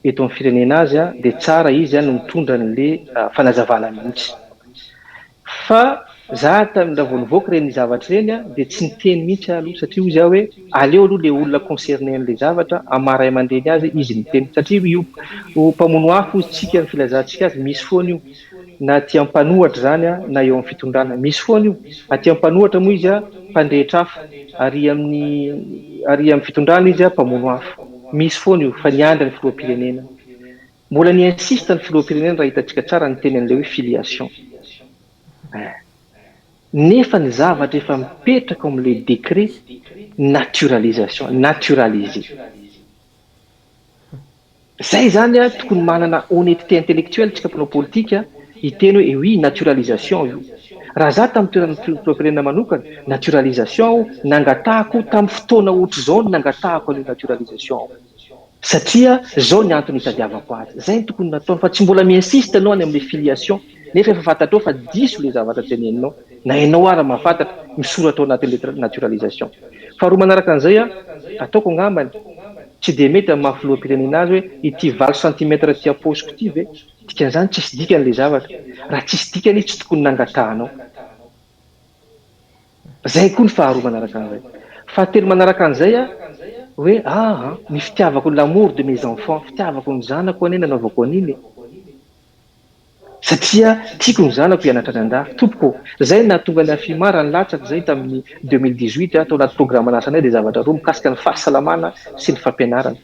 eto amin'ny firenena azy dia tsara izy no mitondra an'ilay fanazavana mihitsy. Fa za tam raha vao nivoaka ireny zavatra ireny an, dia tsy niteny mihitsy aho aloha satria hozy aho hoe aleo aloha le olona concerné an'le zavatra amin'ny maha ray aman-dreny azy izy miteny satria io mpamono afo hozy tsika ny filazantsika azy misy foana io na aty am-panohatra izany an na eo amin'ny fitondrana misy foana io aty am-panohatra moa izy an mpandrehitra afo ary amin'ny ary amin'ny fitondrana izy an mpamono afo misy foana io fa niandry ny filoham-pirenena Mbola ni insiste ny filoham-pirenena raha hitantsika tsara niteny an'ilay hoe filiation. Eh. Nefa ny zavatra efa mipetraka ao amin'ilay décret naturalisation, naturaliser. Zay izany a, tokony manana honnêteté intellectuelle tsika mpanao politika hiteny hoe oui naturalisation io. Raha za tamin'ny toeran'ny filoham-pirenena manokana, naturalisation aho nangatahako tamin'ny fotoana ohatr'izao no nangatahako an'io naturalisation ao. Satria zao ny antony itadiavako azy. Zay no tokony nataony fa tsy mbola mi-insiste anao any amin'ilay filiation nefa efa fantatrao fa diso ilay zavatra teneninao na ianao ara mahafantatra misoratra ao anatin'ilay naturalisation. Faharoa manaraka an'izay an, ataoko angambany tsy dia mety amin'ny maha filoham-pirenena azy hoe ity valo centimètre aty am-paosiko ity ve? Dikan'izany tsisy dikany ilay zavatra. Raha tsisy dikany izy tsy tokony nangatahanao. Zay koa ny faharoa manaraka an'izay. Fahatelo manaraka an'izay a, hoe aa ny fitiavako l'amour de mes enfants, fitiavako ny zanako anie nanaovako an'iny e. Satria tiako ny zanako hianatra any andafy. Tompoko ô, zay no nahatonga ny AFIMA raha nilatsaka zay tamin'ny 2018 tao anaty programan'asanay dia zavatra roa mikasika ny fahasalamana sy ny fampianarana.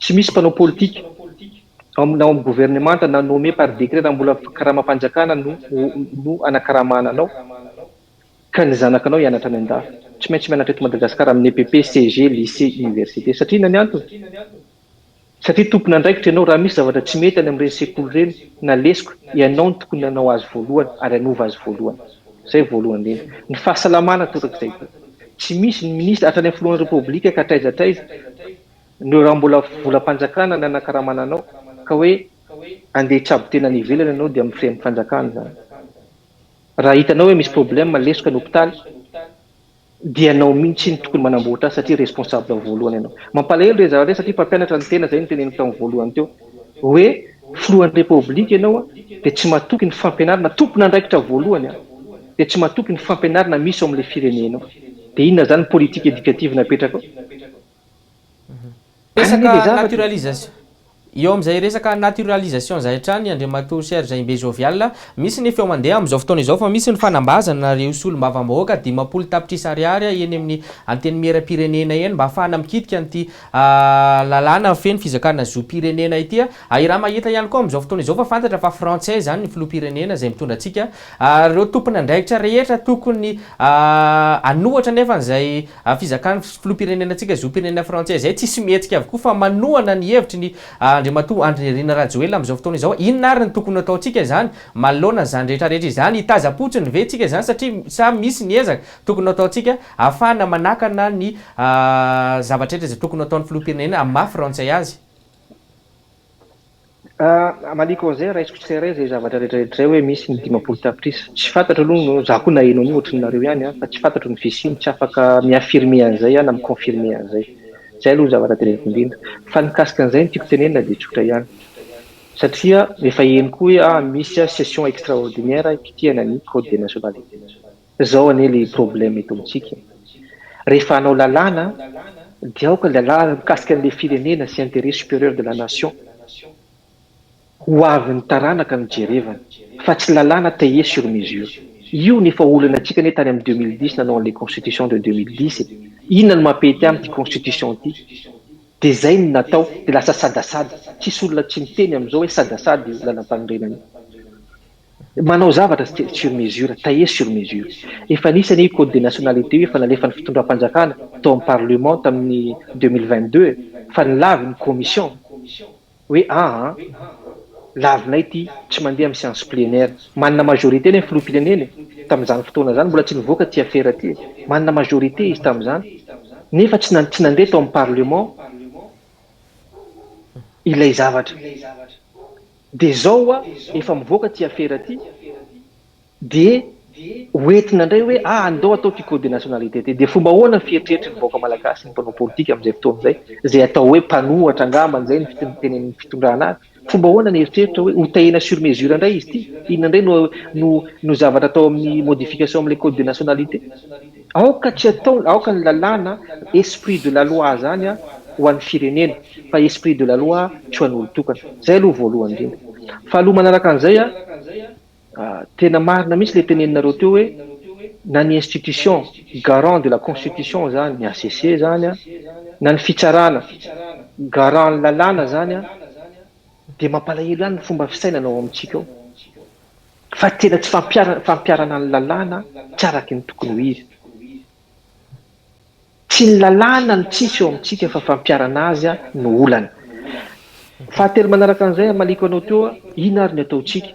Tsy misy mpanao politika na ao amin'ny governemanta na nommé par décret raha mbola karamam-panjakana no no anakaramana anao ka ny zanakanao hianatra any andafy. Tsy maintsy mianatra eto Madagasikara amin'ny EPP, CG, lycée, université. Satria inona ny antony? Satria tompon'andraikitra ianao, raha misy zavatra tsy mety any amin'ireny sekoly ireny na lesoka, ianao no tokony hanao azy voalohany ary hanova azy voalohany. Izay voalohany indrindra. Ny fahasalamana torak'izay koa. Tsy misy ny minisitra, hatrany amin'ny filohan'ny Repoblika ka hatraiza hatraiza, no raha mbola volam-panjakana ny anakaramana anao, ka hoe andeha hitsabo tena any ivelany ianao dia amin'ny frais ny fanjakana izany. Raha hitanao hoe misy problème, lesoka ny hopitaly, dia ianao mihintsy no tokony manamboatra azy satria responsable voalohany ianao. Mampalahelo ireny zavatra ireny satria mpampianatra ny tena, izay no teneniko tamin'ny voalohany teo, hoe filohan'ny Repoblika ianao dia tsy matoky ny fampianarana, tompon'andraikitra voalohany dia tsy matoky ny fampianarana misy ao amin'ilay firenenao. Dia inona izany ny politique éducative napetrakao? Resaka naturalisation. Eo amin'izay resaka naturalisation izay hatrany Andriamatoa Serge Imbe Jovial, misy ny feo mandeha amin'izao fotoana izao fa misy ny fanambazana ireo solombavambahoaka 50 tapitrisa ariary eny amin'ny Antenimierampirenena eny mba hahafahana mikitika an'ity lalàna mifehy ny fizakana zom-pirenena ity. Raha mahita ihany koa amin'izao fotoana izao fa fantatra fa frantsay izany ny filoham-pirenena izay mitondra antsika. Ireo tompon'andraikitra rehetra tokony hanohatra anefa an'izay Fizakan'ny filoham-pirenena antsika zom-pirenena frantsay izay tsisy mihetsika avokoa fa manohana ny hevitry ny Andriamatoa Andry Nirina Rajoelina amin'izao fotoana izao. Inona ary ny tokony hataontsika izany manoloana an'izany rehetra rehetra izany? Hitazam-potsiny ve tsika izany satria sa misy ny ezaka tokony hataontsika ahafahana manakana ny zavatra rehetra izay tokony hataon'ny filoham-pirenena amin'ny maha frantsay azy? Hamaliako an'izay, raisiko tsirairay izay zavatra rehetra rehetra izay hoe misy ny 50 tapitrisa. Tsy fantatro aloha no, za koa naheno an'io ohatry ny nareo ihany an, fa tsy fantatro ny fisiany, tsy afaka mi-affirmer an'izay aho na mi-confirmer an'izay. Izay aloha ny zavatra teneniko indrindra. Fa ny mikasika an'izay ny tiako tenenina dia tsotra ihany. Satria efa heno koa hoe ah misy session extraordinaire hikitihana ny code des nationalités. Zao anie le problème eto amintsika e! Rehefa hanao lalàna dia aoka lalàna mikasika an'le firenena sy intérêt supérieur de la nation ho avin'ny taranaka no jerevana fa tsy lalàna taillé sur mesure. Io no efa olana antsika anie tany amin'ny 2010 nanao an'le constitution de 2010 e! Inona no mampety aminy ity constitution ity? Dia zay no natao dia lasa sadasada, tsisy olona tsy miteny amin'izao hoe sadasada io lalampanorenana io. Manao zavatra sur mesure, taillé sur mesure. Efa nisy anie io code des nationalités io efa nalefan'ny fitondram-panjakana tao amin'ny parlement tamin'ny 2022 fa nilavy ny commission hoe aa lavinay ity tsy mandeha amin'ny séance plénière. Manana majorité anie ny filoham-pirenena e tamin'izany fotoana izany mbola tsy nivoaka ity afera ity e. Manana majorité izy tamin'izany nefa tsy tsy nandeha tao amin'ny parlement ilay zavatra. Dia zao hoa efa mivoaka ty afera ty dia ho entina indray hoe ah andao atao ty code de nationalité ty. Dia fomba ahoana ny fieritreritry ny vahoaka malagasy ny mpanao politika amin'izay fotoana izay, izay atao hoe mpanohatra angambany izay ny fitenenin'ny fitondrana azy. Fomba ahoana ny eritreritra hoe ho tahiana sur mesure indray izy ity? Inona indray no no no zavatra atao amin'ny modification amin'ilay code de nationalité? Aoka tsy atao, aoka ny lalàna, esprit de la loi zany ho an'ny firenena fa esprit de la loi tsy ho an'olon-tokana. Zay aloha voalohany indrindra. Faharoa manaraka an'izay an, tena marina mihitsy le teneninareo teo hoe na ny institution garant de la constitution zany, ny HCC zany an, na ny fitsarana garant ny lalàna zany an, dia mampalahelo ihany ny fomba fisainana ao amintsika ao. Fa tena tsy fampiharana ny lalàna tsy araky ny tokony ho izy. Tsy ny lalàna no tsisy eo amintsika fa fampiharana azy no olana. Fahatelo manaraka an'izay hamaliako anao teo, inona ary ny ataontsika?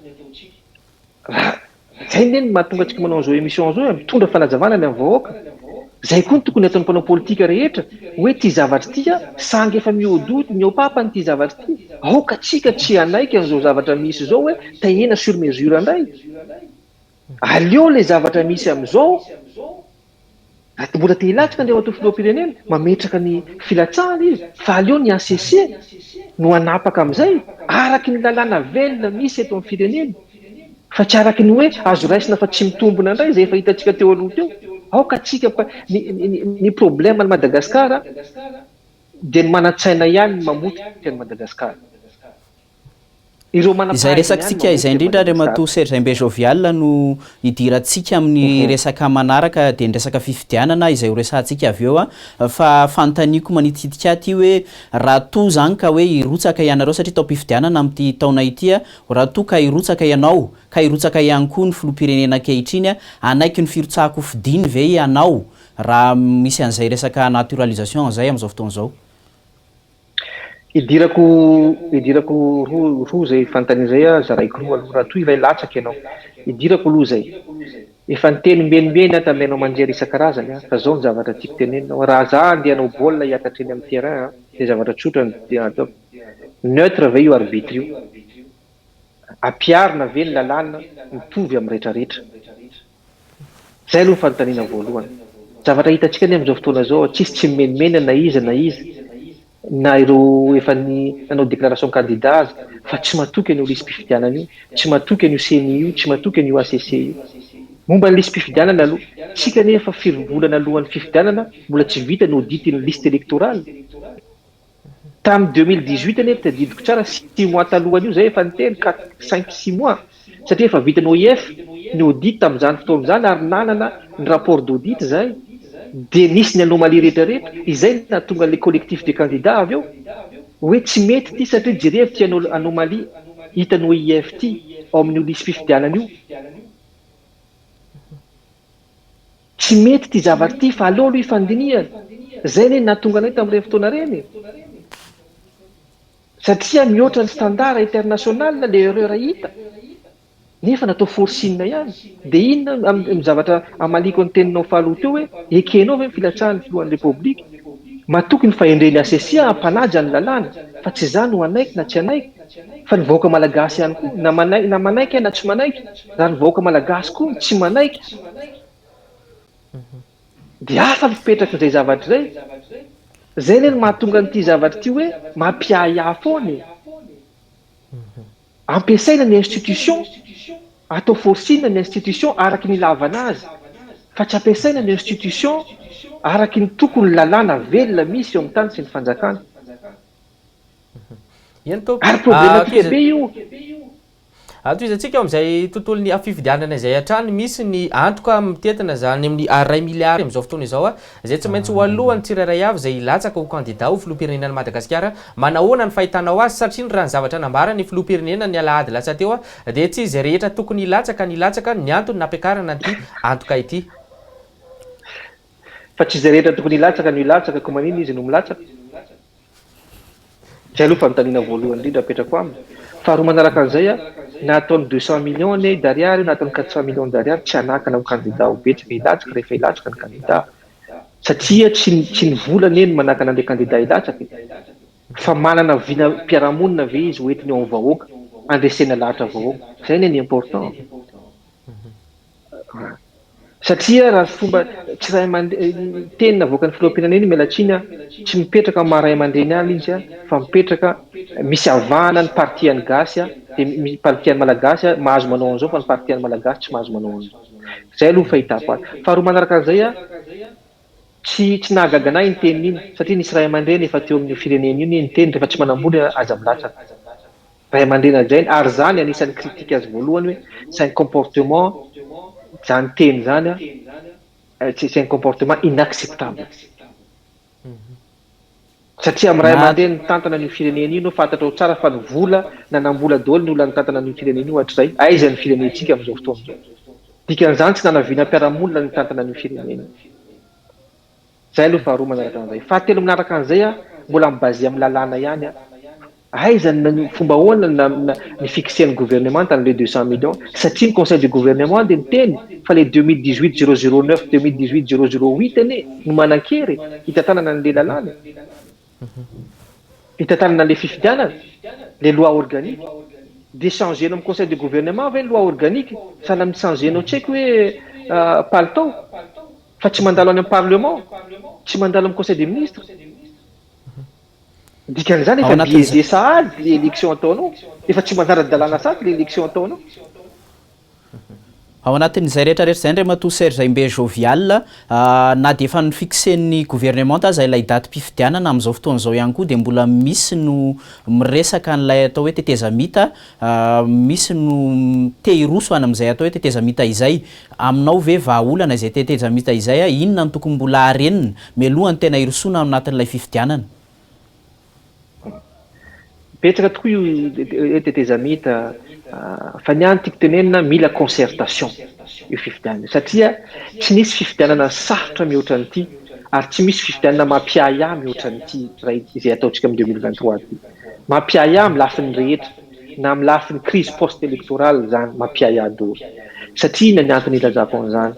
Raha izay anie no mahatonga antsika manao an'izao émission izao e, mitondra fanazavana any amin'ny vahoaka. Izay koa no tokony hataon'ny mpanao politika rehetra, hoe ity zavatra ity sangy efa mihodody, mihoa-papana ity zavatra ity, aoka tsika tsy hanaiky an'izao zavatra misy izao hoe tahiana sur mesure indray. Aleo ilay zavatra misy amin'izao, raha mbola te hilatsaka Andriamatoa Filoham-pirenena, mametraka ny filatsahana izy, fa aleo ny HCC no hanapaka amin'izay, araky ny lalàna velona misy eto amin'ny firenena, fa tsy araky ny hoe azo raisina fa tsy mitombina indray izay efa hitantsika teo aloha teo. Aoka tsika ny ny problème an'i Madagasikara dia ny manan-tsaina ihany no mamotika an'i Madagasikara. Ireo Izay manam-pahaizana ihany resakitsika izay mamotika an'i indrindra Madagasikara. Andriamatoa Serge Imbe Jovial no hidirantsika amin'ny resaka manaraka dia ny resaka fifidianana izay ho resahantsika avy eo fa fanontaniako manitikitika ahy ity hoe raha toa izany ka hoe hirotsaka ianareo satria taom-pifidianana amin'ity taona ity raha toa ka hirotsaka ianao ka hirotsaka ihany koa ny filoham-pirenena ankehitriny hanaiky ny firotsahako hofidiany ve ianao raha misy an'izay resaka naturalisation izay amin'izao fotoana izao? Idirako idirako roa roa izay fanontaniana izay a, zaraiko roa aloha raha toa iray latsaka ianao. Idirako aloha izay. Efa niteny ombieniombieny aho tamin'ny haino aman-jery isan-karazany a, fa izao ny zavatra tiako tenenina hoe raha za andeha hanao baolina hiakatra eny amin'ny terrain a, dia zavatra tsotra no ataoko. Neutre ve io arbitre io? Ampiharina ve ny lalàna mitovy amin'ny rehetrarehetra? Zay aloha ny fanontaniana voalohany. Zavatra hitantsika anie amin'izao fotoana izao, tsisy tsy mimenomenona na iza na iza, na ireo efa nanao déclaration candidat aza, fa tsy matoky an'io lisi-pifidianana io, tsy matoky an'io ceni io, tsy matoky an'io HCC io. Momba ny lisi-pifidianana aloha, tsika anie efa firy volana alohan'ny fifidianana mbola tsy vita ny audit ny liste électorale. Tamin'ny 2018 anie tadidiko tsara six mois talohan'io zay efa niteny quatre, cinq, six mois satria efa vitan'ny OIF ny audit tamin'izany fotoana izany ary nanana ny rapport d'audit zay dia nisy ny anomalie rehetra rehetra izay no nahatonga an'ilay collectif des candidats avy eo hoe tsy mety ity satria jerevo ity anomalie hitan'ny OIF ity ao amin'io lisi-pifidianana io. Tsy mety ity zavatra ity fa aleo aloha hifandinihana. Zay anie no nahatonga anay tamin'ireny fotoana ireny e. Satria mihoatra ny standard international le erreur hita nefa natao forcing ihany. Dia inona amin'ny zavatra hamaliako ny teninao faharoa teo hoe ekenao ve ny filatsahan'ny filohan'ny Repoblika? Matoky ny fahendren'ny HCC aho hampanaja ny lalàna fa tsy izaho no hanaiky na tsy hanaiky fa ny vahoaka malagasy ihany koa na manaiky na manaiky aho na tsy manaiky raha ny vahoaka malagasy koa no tsy manaiky dia hafa ny fipetrak'izay zavatra izay. Izay anie no mahatonga an'ity zavatra ity hoe mampiahiahy foana e. Ampiasaina ny institution, atao forcing ny institution araky ny ilavana azy, fa tsy ampiasaina ny institution araky ny tokony lalàna velona misy eo amin'ny tany sy ny fanjakana. Eny tompoko. Ary problematique be io. Tohizantsika eo amin'izay tontolon'ny fifidianana izay hatrany. Misy ny antoka mitentina izany amin'ny iray miliara amin'izao fotoana izao izay tsy maintsy ho alohan'ny tsirairay avy izay hilatsaka ho kandida ho filoham-pirenenan'i Madagasikara. Manahoana ny fahitanao azy satria ny raha ny zavatra nambaran'ny filoham-pirenena ny alahady lasa teo dia tsy izay rehetra tokony hilatsaka ny hilatsaka ny antony nampiakarana an'ity antoka ity. Fa tsy izay rehetra tokony hilatsaka no hilatsaka koa maninona izy no milatsaka? Izay aloha fanontaniana voalohany indrindra apetrako aminy. Faharoa manaraka an'izay, na ataony 200 millions anie d'ariary io na ataony 400 millions d'ariary tsy hanakana ho kandida ho betsaka hilatsaka rehefa hilatsaka ny kandida. Satria tsy tsy ny vola anie no manakana an'ilay kandida hilatsaka e. Fa manana vinam-piarahamonina ve izy hoentiny eo amin'ny vahoaka, handresena lahatra vahoaka. Izay anie ny important. Satria raha fomba tsy ray aman-dreny, teny navoakan'ny filoham-pirenena iny, miala tsiny aho, tsy mipetraka amin'ny maha ray aman-dreny ahy izy fa mipetraka, misy avahana ny parti an'ny gasy dia ny parti an'ny malagasy mahazo manao an'izao fa ny parti an'ny malagasy tsy mahazo manao an'izao. Izay aloha ny fahitako azy. Faharoa manaraka an'izay, tsy tsy nahagaga an'ahy iny teniny iny satria nisy ray aman-dreny efa teo amin'io firenena io niteny rehefa tsy manam-bola aza milatsaka. Ray aman-dreny hajaina ary zany anisan'ny critique azy voalohany hoe c'est un comportement zany teny zany an, c'est un comportement inacceptable. Satria amin'ny ray aman-dreny nitantana an'io firenena io no fantatrao tsara fa ny vola nanam-bola daholo ny olona nitantana an'io firenena io hatrizay, aiza ny firenentsika amin'izao fotoana izao? Dikan'izany tsy nanavinam-piarahamonina ny nitantana an'io firenena io. Zay aloha faharoa manaraka an'izay. Fahatelo manaraka an'izay an, mbola mi-baser amin'ny lalàna ihany an. Aiza ny fomba ahoana no ni-fixer-n'ny gouvernemanta an'ilay 200 millions? Satria ny conseil de gouvernement dia niteny fa ilay 2018 009, 2018 008 anie no manan-kery hitantanana an'ilay lalàna e. Hitantanana an'ilay fifidianana, ilay loi organique. Dia changer-nao amin'ny conseil de gouvernement ve ny loi organique? Sahala amin'ny changer-nao tsy haiko hoe palitao? Fa tsy mandalo any amin'ny parlement, tsy mandalo amin'ny conseil des ministres. Dikan'izany Ao efa anatin'izay. biaisé sahady le élection ataonao, efa tsy manara-dalàna sahady le élection ataonao. Ao anatin'izay rehetra rehetra izay Andriamatoa Serge Imbe Jovial, na dia efa nofixen'ny gouvernemanta aza ilay datim-pifidianana amin'izao fotoana izao ihany koa dia mbola misy no miresaka an'ilay atao hoe tetezamita, misy no te hiroso any amin'izay atao hoe tetezamita izay. Aminao ve vahaolana izay tetezamita izay? Inona no tokony mbola harenina mialoha ny tena hirosoana ao anatin'ilay fifidianana? Betsaka tokoa io hoe tetezamita fa ny ahy ny tiako tenenina mila concertation io fifidianana io satria tsy nisy fifidianana sarotra mihoatra an'ity. Ary tsy misy fifidianana mampiahiahy mihoatra an'ity iray izay ataontsika amin'ny 2023 ity. Mampiahiahy amin'ny lafiny rehetra, na amin'ny lafiny crise post-électorale izany, mampiahiahy daholo. Satria inona ny antony ilazako an'izany?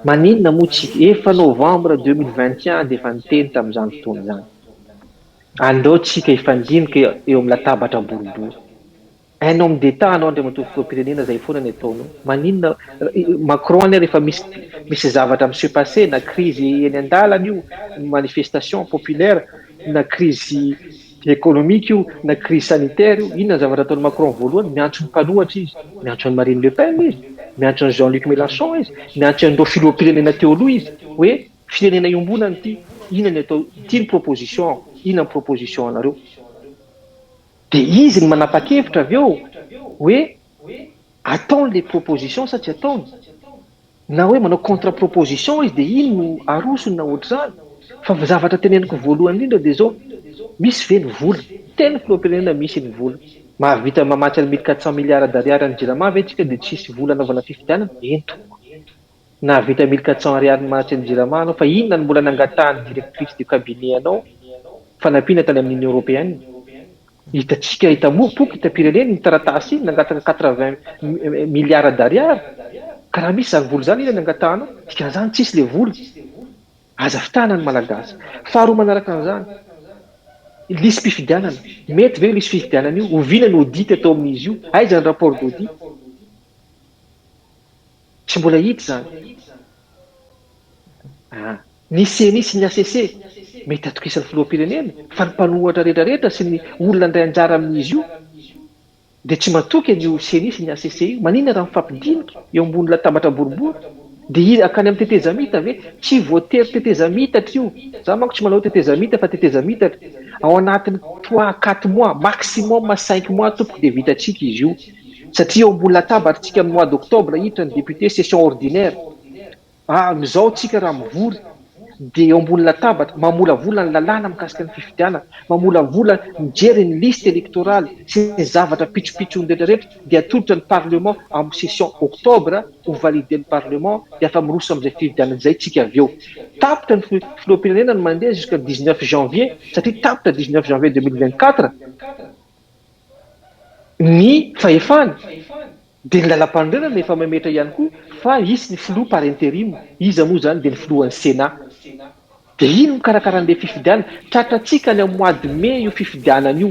Maninona moa tsika, efa novembre 2021 dia efa niteny tamin'izany fotoana izany. Andao tsika hifandinika eo amin'ny latabatra boribory. Un homme d'Etat anao Andriamatoa Filoham-pirenena zay foana ny ataonao. Maninona Macron anie rehefa misy misy zavatra mi se passer na crise eny an-dalana io, manifestation populaire, na crise économique io, na crise sanitaire io, inona ny zavatra ataon'i Macron voalohany? Miantso ny mpanohatra izy, miantso an'i Marine Le Pen izy, miantso an'i Jean-Luc Mélenchon izy, miantso an'ireo filoham-pirenena teo aloha izy hoe firenena iombonana ity, inona ny atao, ity ny proposition, inona ny proposition anareo? Dia izy no manapa-kevitra avy eo hoe ataony ilay proposition sa tsy ataony, na hoe manao contre proposition izy dia iny no arosony na ohatr'izany. Fa ny zavatra teneniko voalohany indrindra dia izao, misy ve ny vola? Teny filoham-pirenena misy ny vola. Mahavita mamatsy an'ny 1400 milliards d'ariary an'ny Jirama ve tsika dia tsisy vola anaovana fifidianana? Eny tompoko. Nahavita 1400 ariary nimatsy ny Jirama anao fa inona no mbola nangatahan'ny directrice du cabinet anao fanampiana tany amin'ny Union Européenne? Hitantsika hita mopoka hitam-pirenena iny taratasy iny nangataka 80 milliards d'ariary ka raha misy izany vola izany inona ny angatahanao? Dikan'izany tsisy le vola. Aza fitahana ny Malagasy. Faharoa manaraka an'izany, lisi-pifidianana. Mety ve io lisi-fifidianana io? Oviana ny audit atao amin'izy io? Aiza ny rapport d'audit? Tsy mbola hita izany. Ah. Ny ceni sy ny HCC mety atokisan'ny filoham-pirenena fa ny mpanohatra rehetra rehetra sy ny olona handray anjara amin'izy io dia tsy matoky an'io ceni sy ny HCC io. Maninona raha mifampidinika eo ambony latabatra boribory? Dia hakany amin'ny tetezamita ve? Tsy voatery tetezamitatra io. Za manko tsy manao tetezamita fa tetezamitatra. Ao anatin'ny trois quatre mois, maximum cinq mois tompoko dia vitantsika izy io. Satria eo ambony latabatra tsika amin'ny mois d'octobre hiditra ny député session ordinaire. Amin'izao tsika raha mivory dia eo ambony latabatra mamolavola ny lalàna mikasika ny fifidianana, mamolavola mijery ny liste électorale sy ny zavatra pitsopitsony rehetra rehetra dia atolotra ny parlement amin'ny session octobre ho valider-n'ny parlement dia afa miroso amin'izay fifidianana izay tsika avy eo. Tapitra ny filoham-pirenena ny mandeha jusqu'à 19 janvier satria tapitra 19 janvier 2024. Ny fahefany dia ny lalampanorenana efa mametra ihany koa fa hisy ny filoha par interim, iza moa izany dia ny filohan'ny Sénat. Dia iny mikarakara an'ilay fifidianana, tratrantsika any amin'ny mois de mai io fifidianana io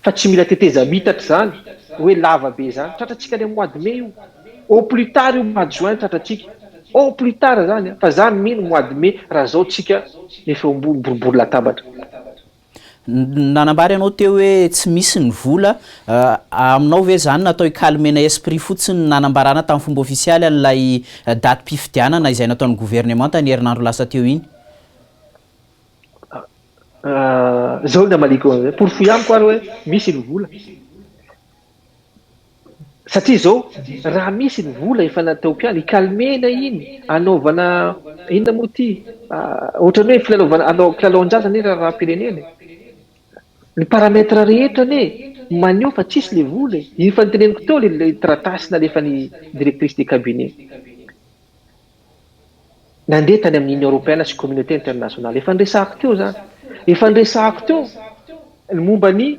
fa tsy mila tetezamitatra izany hoe lava be izany, tratrantsika any amin'ny mois de mai io, au plus tard io mois de juin tratrantsika, au plus tard izany fa za mino mois de mai raha zao tsika efa eo ambony boribory latabatra. Nanambara ianao teo hoe tsy misy ny vola, aminao ve izany natao hi-calmer-na esprit fotsiny ny nanambarana tamin'ny fomba ofisialy an'ilay datim-pifidianana izay nataon'ny governemanta ny herinandro lasa teo iny? Izao ny hamaliako an'izay, porofoy amiko ary hoe misy ny vola. Satria izao, raha misy ny vola efa natao mpiala, hi-calmer-na iny, hanaovana, inona moa ity, ohatran'ny hoe filalaovana, hanao kilalaon-jaza anie raharaham-pirenena e. Ny paramètre rehetra anie maneho fa tsisy ilay vola e. Iny efa noteneniko teo ilay taratasy nalefan'ny directrice de cabinet. Nandeha tany amin'ny Union Européenne sy Communauté Internationale. Efa niresahako teo izany. Efa niresahako teo ny momba ny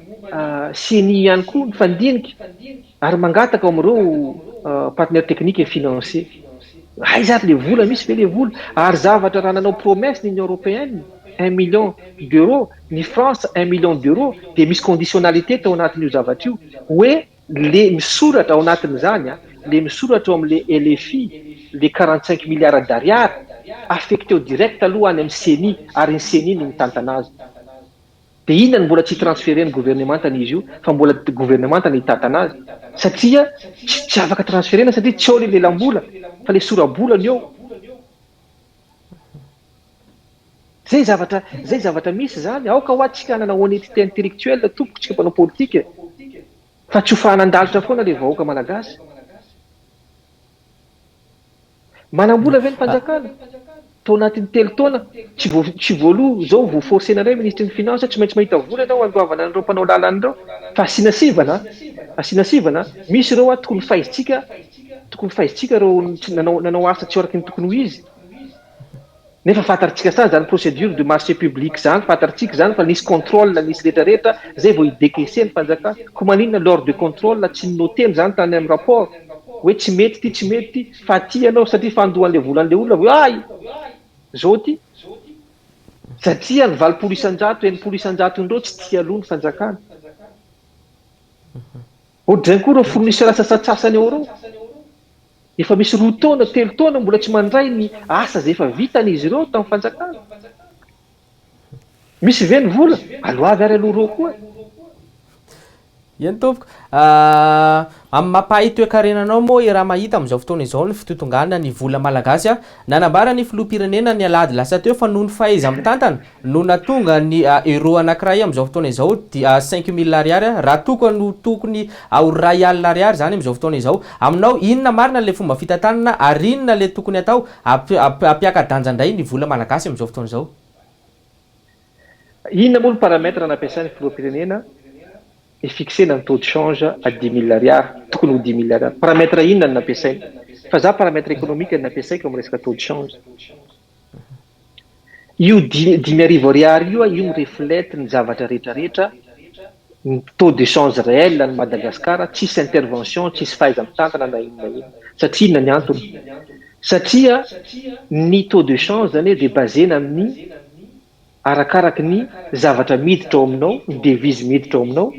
ceni ihany koa, nifandinika ary mangataka ao amin'ireo partenaires techniques et financiers. Aiza ary ilay vola? Misy ve ilay vola? Ary zavatra raha nanao promesse ny Union Européenne, un million d'euros, ny France un million d'euros, dia misy conditionnalité tao anatin'io zavatra io hoe Le misoratra ao anatin'izany an, le misoratra ao amin'le LFI, le 45 milliards d'ariary, affecteo direct aloha any amin'ny ceni ary ny ceni no mitantana azy. De inona no mbola tsy transferer ny gouvernemanta an'izy io fa mbola gouvernemanta no hitantana azy satria tsy tsy afaka transferena satria tsy ao le lelam-bola fa le sora-bola no eo. Zay zavatra zay zavatra misy zany, aoka hoa tsika hanana honnêteté intellectuelle tompoko tsika mpanao politika e! Fa tsy ho fahanan-dalitra foana le vahoaka malagasy. Manam-bola ve ny fanjakana? Tao anatin'ny telo taona tsy vo tsy voaloa zao vo forcena indray ministry ny finance tsy maintsy mahita vola ianao handoavana an'ireo mpanao lalana ireo fa asiana sivana an! Asiana sivana an! Misy ireo an tokony faizintsika tokony faizintsika ireo nanao nanao asa tsy araky ny tokony ho izy. Nefa fantatritsika tsara zany procédure de marché public zany, fantatritsika zany fa nisy contrôle nisy retraretra zay vao hi-décaisser ny fanjakana. Ko maninona lors de contrôle tsy noteny zany tany amin'ny rapport hoe tsy mety ty, tsy mety ty, fa aty ianao satria fandoan'le volan'le olona vao ay zao ty. Satria ny 80%, 60% ndreo tsy tia aloha ny fanjakana. Ohatr'izay koa ireo fournisseur sasantsasany ao ireo. Efa misy 2 taona, 3 taona mbola tsy mandray ny asa izay efa vitany izy ireo tamin'ny fanjakana. Misy ve ny vola? Aloavy ary aloha ireo koa. Eny tompoko. Amin'ny maha mpahay toekarena anao moa i raha mahita amin'izao fotoana izao ny fitotongana ny vola malagasy. Nanambara ny filoham-pirenena ny alahady lasa teo fa noho ny fahaiza-mitantana no nahatonga ny euro anankiray amin'izao fotoana izao dia 5000 ariary raha toa ka no tokony ho 1000 ariary izany amin'izao fotoana izao. Aminao inona marina ilay fomba fitantanana ary inona ilay tokony atao hampiaka-danja indray ny vola malagasy amin'izao fotoana izao? Inona moa ny paramètre nampiasain'ny filoham-pirenena hi-fixena ny taux de change à 10 000 ariary, tokony ho 10 000 ariary? Paramètre inona no nampiasainy? Fa za paramètre économique no nampiasaiko amin'ny resaka taux de change. Io 5000 ariary io, io mi-reflète ny zavatra rehetrarehetra, ny taux de change réel any Madagascar, tsisy intervention, tsisy fahaiza-mitantana na inona inona. Satria inona ny antony? Satria ny taux de change zany dia basena amin'ny arakaraky ny zavatra miditra ao aminao, ny devise miditra ao aminao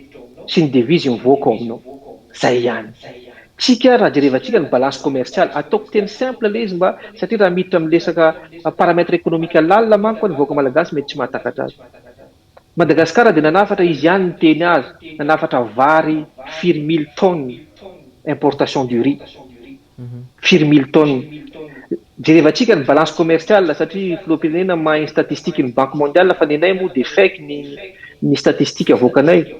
sy ny devise mivoaka ao aminao. Zay ihany. Tsika raha jerevantsika ny balance commerciale, ataoko teny simple le izy mba satria raha miditra amin'ny resaka paramètre économique lalina manko ny vahoaka malagasy mety tsy mahatakatra azy. Madagasikara dia nanafatra izy ihany ny teny azy, nanafatra vary firy mille tonnes importation du riz. Firy mille tonnes. Jerevantsika ny balance commerciale satria filoham-pirenena mahay ny statistique ny Banque mondiale fa ny anay moa dia fake ny statistique avoakanay.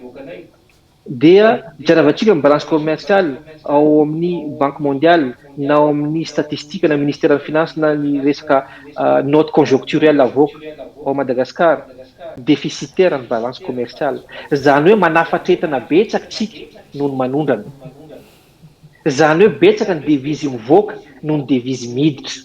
Dia jerevantsika ny balance commerciale ao amin'ny Banque mondiale na ao amin'ny statistique na ministère ny finance na ny resaka note conjoncturelle avoaka ao Madagascar, déficitaire ny balance commerciale. Zany hoe manafatra entana betsaka tsika noho ny manondrana. Zany hoe betsaka ny devise mivoaka noho ny devise miditra.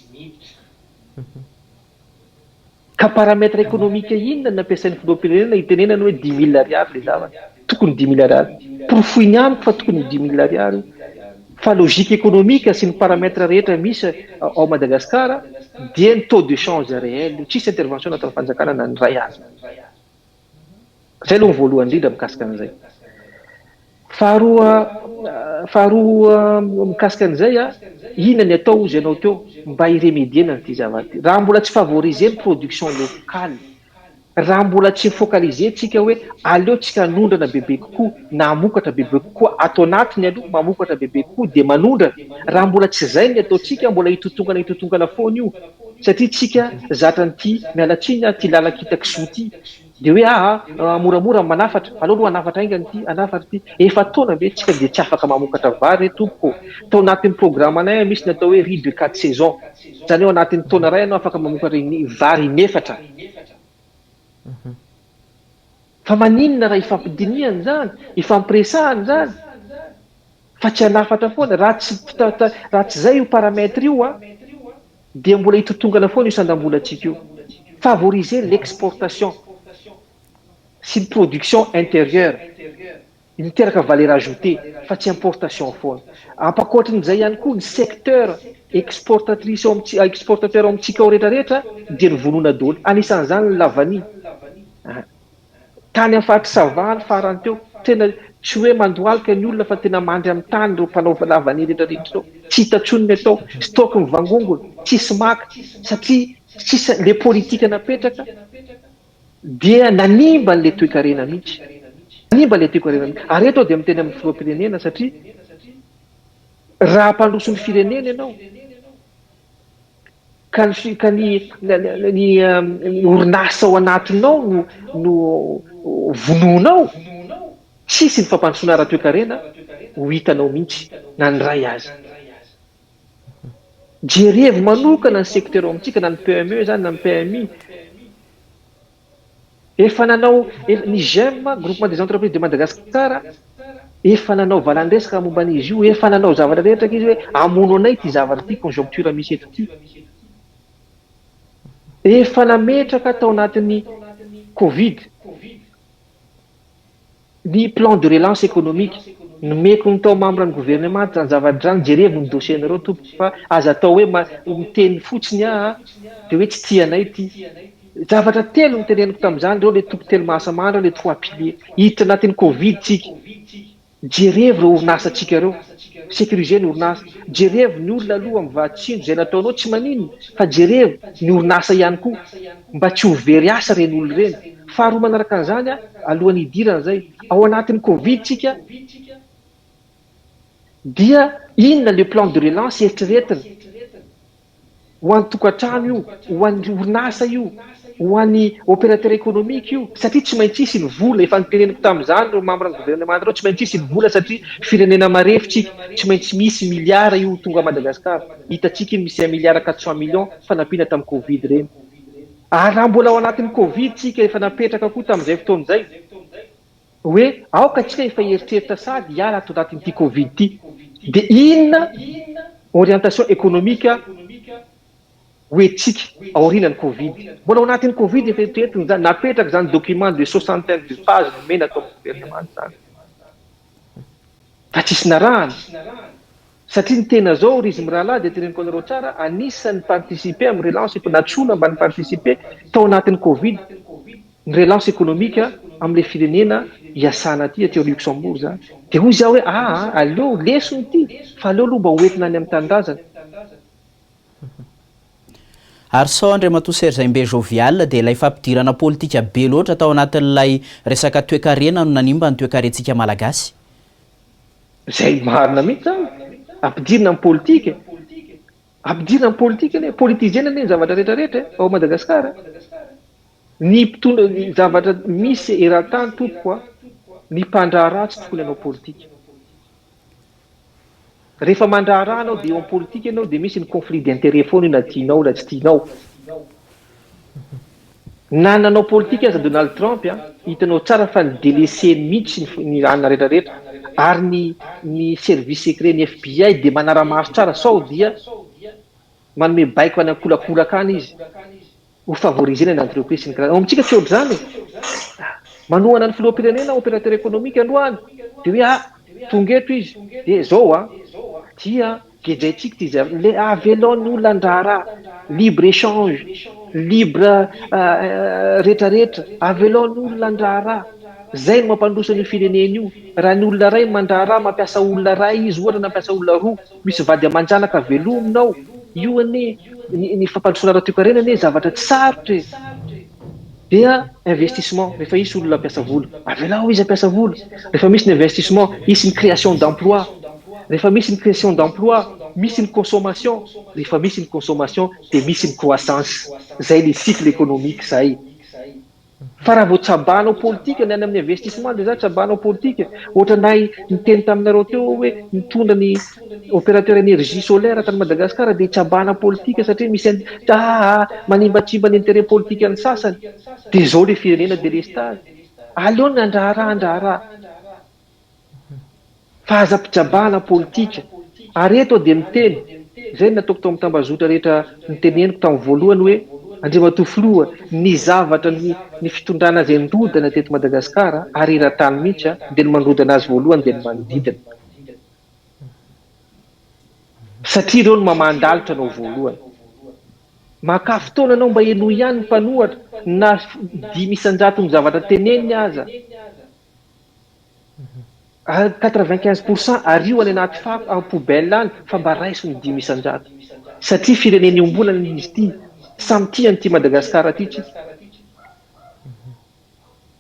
Ka paramètre économique inona no nampiasain'ny filoham-pirenena hitenenana hoe 10 000 ariary le zavatra? Tokony 10 000 ariary. Porofoiny amiko fa tokony 10 000 ariary. Fa logique économique sy ny paramètre rehetra misy ao Madagascar dia ny taux de change réel. Tsisy intervention nataon'ny fanjakana na ny ray aza. Zay aloha ny voalohany indrindra mikasika an'izay. Faharoa mikasika an'izay, inona ny atao ozy ianao teo mba hiremédiena an'ity zavatra ity? Raha mbola tsy favoriser ny production locale, raha mbola tsy focaliser tsika hoe aleo tsika hanondrana bebe kokoa na hamokatra bebe kokoa ato anatiny aloha, mamokatra bebe kokoa dia manondrana. Raha mbola tsy zay ny ataontsika, mbola hitotongana hitotongana foana io. Satria tsika zatra an'ity, miala tsiny aho, ty lalan-kita kisoa ty. Dia hoe aa moramora ny manafatra, aleo aloha hanafatra haingana ity, hanafatra ity. Efa taona ve tsika dia tsy afaka mamokatra vary re tompoko? Tao anatin'ny programme-nay misy ny atao hoe riz de quatre saisons. Izany hoe ao anatin'ny taona iray ianao afaka mamokatra vary inefatra. Fa maninona raha ifampidinihana izany, ifampiresahana izany? Fa tsy hanafatra foana. Raha tsy izay io paramètre io an, dia mbola hitotongana foana io sandam-bolantsika io. Favoriser l'exportation sy ny production intérieure miteraka valeur ajoutée fa tsy importation foana. Ampakoatrin'izay ihany koa ny secteur exportatrice ao amintsika, exportateur ao amintsika ao rehetrarehetra dia ny vonona daholo. Anisan'izany ny lavania. Tany amin'ny faritry Sava ny farany teo, tena tsy hoe mandohalika ny olona fa tena mandry amin'ny tany ireo mpanao lavania rehetrarehetra ireo. Tsy hita intsony ny atao, stock mivangongona, tsisy maka satria tsisy le politika napetraka dia nanimba an'ilay toekarena mihitsy. Nanimba ilay toekarena mihitsy. Ary eto aho dia miteny amin'ny filoham-pirenena satria raha hampandroso ny firenena ianao, ka ny ka ny ny orinasa ao anatinao no no vonoinao, tsisy ny fampandrosoana ara-toekarena ho hitanao mihitsy na ny iray aza. Jerevo manokana ny secteur ao amintsika na ny PME izany na ny PMI. Efa nanao ny GEM, Groupement des Entreprises de Madagascar, efa nanao valan-dresaka momba an'izy io, efa nanao zavatra rehetra izy hoe hamono anay ity zavatra ity, conjoncture misy eto ity. Efa nametraka tao anatin'ny Covid ny plan de relance économique. Nomeko ny tao membre ny gouvernement zany zavatra zany, jerevo ny dossier nareo tompoko fa aza atao hoe miteny fotsiny aho de hoe tsy tianay ity. Zavatra telo noteneniko tamin'izany ireo le toko telo mahasamandra, le trois piliers. Hiditra anatin'ny Covid tsika. Jerevo ireo orinasa tsika ireo, sécuriser ny orinasa, jerevo ny olona aloha amin'ny vahatsinjo izay nataonao tsy maninona fa jerevo ny orinasa ihany koa mba tsy ho very asa ireny olona ireny. Faharoa manaraka an'izany alohan'ny hidirana izay, ao anatin'ny covid tsika dia inona le plan de relance eritreretina? Ho an'ny tokantrano io, ho an'ny orinasa io, ho an'ny opérateur économique io, satria tsy maintsy hisy ny vola, efa noteneniko tamin'izany ireo membre ny gouvernement ireo, tsy maintsy hisy ny vola satria firenena marefo tsika, tsy maintsy misy milliard io tonga à Madagascar, hitantsika iny misy un milliard 400 millions fanampiana tamin'ny covid ireny, ary raha mbola ao anatin'ny covid tsika efa napetraka koa tamin'izay fotoana izay, hoe aoka tsika efa hieritreritra sady hiala ato anatin'ity covid ity dia inona orientation économique ho entintsika aorianan'ny covid? Mbola ao anatin'ny covid efa eritreretina izany, napetraka izany document de soixantaine de page nomena tao amin'ny gouvernement izany fa tsisy narahana satria ny tena zao ry izy mirahalahy dia teneniko anareo tsara anisan'ny participer amin'ny relance nantsoina mba ni-participer tao anatin'ny covid ny relance économique amin'ilay firenena iasana aty, aty Luxembourg zany. Dia hoy izaho hoe aa aleo lesona ity fa aleo aloha mba ho entina any amin'ny tanindrazana. Ary sao Andriamatoa Serge Jovial dia ilay fampidirana politika be loatra tao anatin'ilay resaka toekarena no nanimba ny toekarentsika Malagasy? Izay marina mihitsy zany, ampidirina amin'ny politika e! Ampidirina amin'ny politika anie, politiser-na anie ny zavatra rehetra rehetra e, ao Madagascar e! Ny mpitondra, ny zavatra misy eran-tany tompoko a, ny mpandraharaha tsy tokony hanao politika. Rehefa mandraharaha anao dia eo amin'ny politika ianao dia misy ny conflit d'intérêt foana io na tianao na tsy tianao. Na nanao politika aza Donald Trump a, hitanao tsara fa ni-delaisser-ny mihitsy ny anona rehetra rehetra ary ny ny service secret ny FBI dia manara-maso tsara sao dia manome baiko any an-kolakolaka any izy. Ho favoriser-na ny entreprise sy ny karazany. Ao amintsika tsy ohatr'izany e! Manohana ny filoham-pirenena opérateur économique androany dia hoe ah tonga eto izy dia zao an, aty an, gejaintsika ity zavatra, le avelao ny olona handraharaha, libre échange, libre retraretra, avelao ny olona handraharaha, zay no mampandroso an'io firenena io, raha ny olona iray mandraharaha mampiasa olona iray izy ohatra na mampiasa olona roa, misy vady aman-janaka velomina ao, io anie ny fampandrosoana ara-toekarena anie zavatra tsy sarotra e! Dia investissement, rehefa hisy olona hampiasa vola, avelao izy hampiasa vola, rehefa misy ny investissement, hisy ny création d'emploi, rehefa misy ny création d'emploi, misy ny consommation, rehefa misy ny consommation dia misy ny croissance, zay le cycle économique zay. Fa raha vao tsabahanao politika ny any amin'ny investissement dia za tsabahanao politika. Ohatranay niteny taminareo teo aho hoe nitondra ny opérateur énergie solaire tany Madagascar dia tsabahana politika satria misy an aa manimbatsimba ny intérêt politique an'ny sasany. Dia izao le firenena délestage. Aleo ny handraharaha handraharaha. Fa aza ampijabahana politika. Ary eto aho dia miteny, izay no nataoko tao amin'ny tambazotra rehetra noteneniko tamin'ny voalohany hoe, Andriamatoa Filoha, ny zavatra, ny ny fitondrana izay nirodana teto Madagasikara, ary eran-tany mihitsy, dia ny mandrodana azy voalohany dia ny manodidina. Satria ireo no mamahan-dalitra anao voalohany. Makà fotoana anao mba henoy ihany ny mpanohatra, na 5% zavatra teneniny aza. Ary 95% ario any anaty fako en poubelle any fa mba raiso ny 5%. Satria firenena iombonana izy ity, samy tia an'ity Madagascar ity tsika.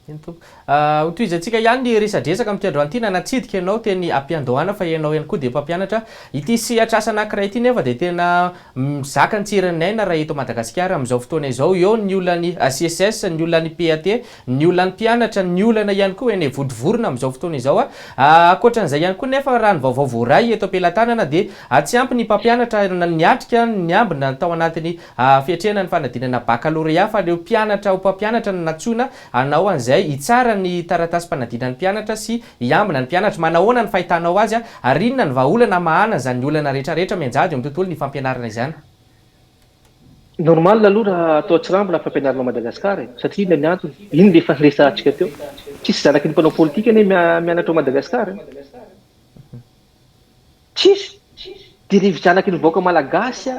Eny tompoko. Ho tohizantsika ihany ny resadresaka amin'ity androany ity. Nanatsidika ianao teny am-piandohana fa ianao ihany koa dia mpampianatra. Ity sehatr'asa anankiray ity nefa dia tena mizaka ny tsirin'aina raha eto Madagasikara amin'izao fotoana izao. Eo ny olan'ny SISS, ny olan'ny PAT, Ny olan'ny mpianatra, ny olana ihany koa eny Vontovorona amin'izao fotoana izao. Ankoatran'izay ihany koa nefa raha ny vaovao voaray eto am-pelatanana dia tsy ampy ny mpampianatra niatrika ny ambina tao anatin'ny fiatrehana ny fanadinana bakalorea fa ireo mpianatra ho mpampianatra no nantsoina hanao an'izay hitsara ny taratasim-panadinan'ny mpianatra sy hiambina ny mpianatra. Manahoana ny fahitanao azy ary inona ny vahaolana hamahana izany olana rehetrarehetra mianjady eo amin'ny tontolon'ny fampianarana izany? Normal aloha raha atao an-tsirambina ny fampianarana ao Madagascar e, satria inona ny antony? Iny le efa niresahantsika teo. Tsisy zanaky ny mpanao politika anie mianatra ao Madagascar e. Tsisy. Dia le zanaky ny vahoaka malagasy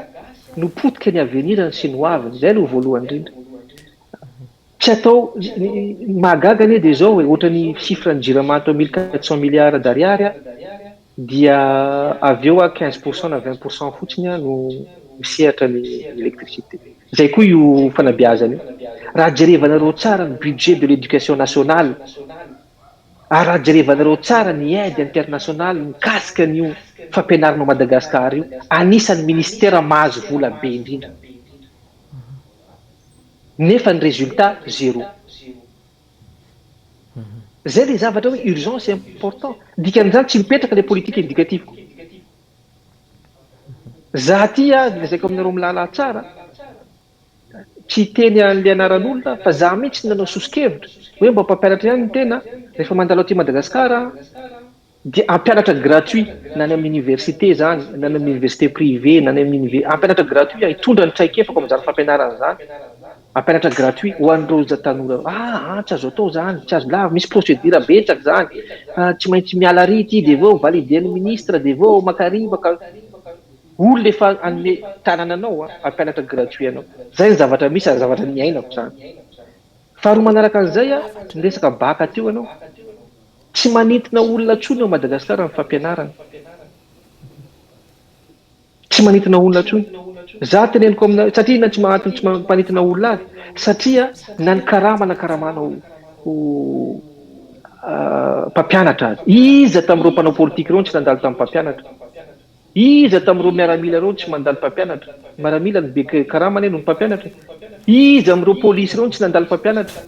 no potika ny avenir-ny sy ny hoaviny. Zay aloha voalohany indrindra. Tsy atao, ny mahagaga anie dia izao e, ohatran'ny chiffre ny Jirama atao 1400 milliards d'ariary dia avy eo 15% na 20% fotsiny no misehatra ny électricité. Zay koa io fanabeazana io. Raha jerevanareo tsara ny budget de l'éducation nationale, ary raha jerevanareo tsara ny aide internationale mikasika an'io fampianarana ao Madagascar io, anisan'ny ministère mahazo vola be indrindra. Nefa ny résultat zéro. Zay le zavatra hoe urgence et important. Dikan'izany tsy mipetraka le politique éducative. Za ty a, lazaiko aminareo milahalahy tsara, tsy hiteny an'le anaran'olona fa za mihitsy nanao soso-kevitra hoe mba mpampianatra ihany ny tena rehefa mandalo aty Madagasikara dia hampianatra gratuit na any amin'ny université zany, na any amin'ny université privé, na any amin'ny unive, hampianatra gratuit aho, hitondra ny traikefako amin'izany fampianarana izany, hampianatra gratuit ho an'ireo tanora. Ah, ah, tsy azo atao zany, tsy azo lava, misy procédure betsaka zany, ah, tsy maintsy miala ary ity, de vao valider-n'ny ministre, de vao makary, maka olona efa hanome tanana anao, hampianatra gratuit anao. Zay ny zavatra misy ary zavatra niainako zany. Faharoa manaraka an'izay, ny resaka bac teo ianao. Tsy manintona olona intsony ao Madagasikara ny fampianarana. Tsy manintona olona intsony. Za teneniko aminareo, satria inona tsy maha tsy mampanintona olona azy? Satria na ny karama na karamana ho mpampianatra aza. Iza tamin'ireo mpanao politika ireo no tsy nandalo tamin'ny mpampianatra? Iza tamin'ireo miaramila ireo no tsy mandalo mpampianatra? Miaramila no be karama anie noho ny mpampianatra. Iza amin'ireo polisy ireo no tsy nandalo mpampianatra?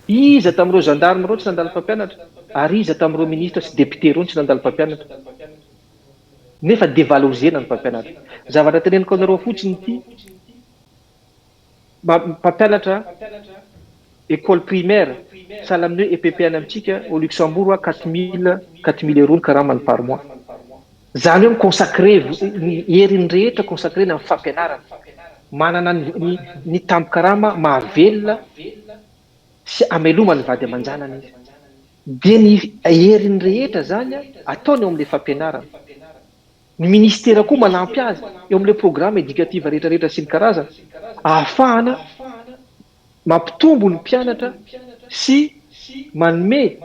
Iza tamin'ireo gendarme ireo no tsy nandalo mpampianatra? Ary iza tamin'ireo ministra sy député ireo no tsy nandalo mpampianatra? Nefa devaloriser-na ny mpampianatra. Zavatra teneniko anareo fotsiny ity, Mpampianatra école primaire, sahala amin'ny hoe EPP any amintsika, au Luxembourg 4000, 4000 euros ny karamany par mois. Izany hoe mi-consacrer ny heriny rehetra consacrer-na amin'ny fampianarana. Manana ny ny tambin-karama mahavelona sy amelomany ny vady aman-janany izy. Dia ny heriny rehetra izany ataony eo amin'ilay fampianarana. Ny ministera koa manampy azy eo amin'ilay programme éducative rehetra rehetra sy ny karazany ahafahana mampitombo ny mpianatra sy manome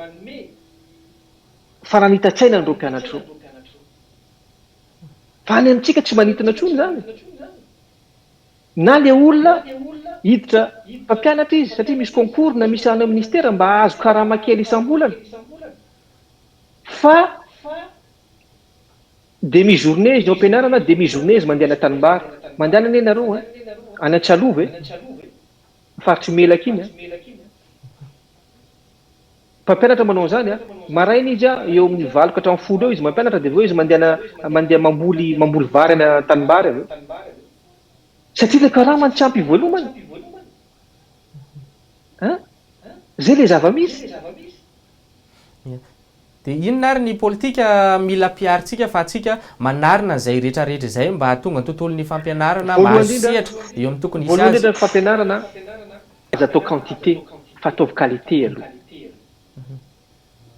faranita-tsaina an'ireo mpianatra ireo. Fa any amintsika tsy manintona intsony izany. Na le olona hiditra mpampianatra izy satria misy concours na misy any amin'ny ministera mba hahazo karama kely isam-bolana fa Demi journée izy eo am-pianarana, demi journée izy mandeha any an-tanimbary. Mandehana anie nareo an! Any Antsalova e! Faritr'i Melaky iny an! Mpampianatra manao an'izany an! Maraina izy an, eo amin'ny valo ka hatramin'ny 10 eo izy mampianatra dia avy eo izy mandeha mandeha mamboly mamboly vary any an-tanimbary avy eo. Satria ilay karamany tsy ampy hivelomana. An! Zay ilay zava-misy. Dia inona ary ny politika mila ampiharintsika fa antsika manarina an'izay rehetra rehetra izay mba hahatonga ny tontolon'ny fampianarana Voalohany mahazo indrindra, sehatra eo amin'ny tokony hisy voalohany azy? indrindra ny fampianarana aza atao quantité fa ataovy qualité aloha.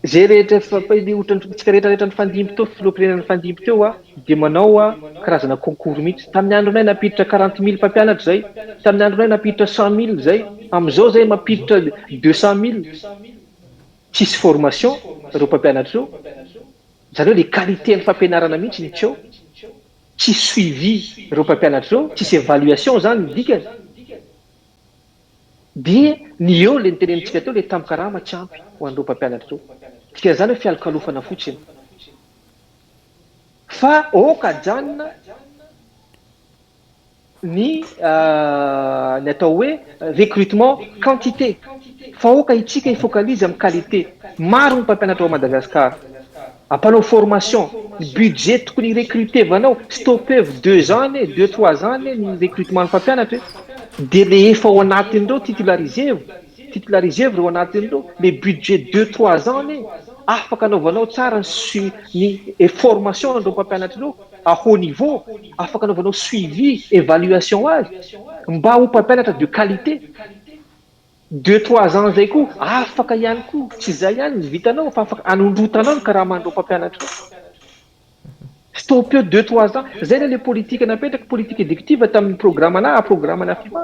Izay rehetra efa ohatran'ny tsika rehetra rehetra nifandimby teo, filoham-pirenena nifandimby teo a, dia manao karazana concours mihitsy. Tamin'ny andronay nampiditra 40 000 mpampianatra izay, tamin'ny andronay nampiditra 100 000 izay, amin'izao izay mampiditra 200 000. Tsisy formation ireo mpampianatra ireo, izany hoe le qualité ny fampianarana mihitsy no tsy eo, tsisy suivi ireo mpampianatra ireo, tsisy évaluation izany ny dikany, dia ny eo le notenenintsika teo le tambin-karama tsy ampy ho an'ireo mpampianatra ireo, dikan'izany hoe fialokalofana fotsiny, fa aoka ajanona. Ny ny atao hoe recrutement quantité fa aoka itsika hi-focalise amin'ny qualité. Maro ny mpampianatra ao Madagascar. Ampanao formation, ny budget tokony hi-recruter-vanao, stopper-vo deux ans anie, deux trois ans anie ny recrutement ny mpampianatra e. Dia le efa ao anatin'ireo titulariser-vo, titulariser-vo ireo anatin'ireo, le budget deux trois ans anie afaka anaovanao tsara ny su- ny formation an'ireo mpampianatra ireo. à haut niveau afaka anaovanao suivi, évaluation azy mba ho mpampianatra de qualité. Deux trois ans zay koa afaka ihany koa, tsy zay ihany ny vitanao fa afaka anondrotanao ny karaman'ireo mpampianatra ireo. Stop eo deux trois ans, zay le le politique napetraka, politique éducative tamin'ny programme-na, programme-na FIMA.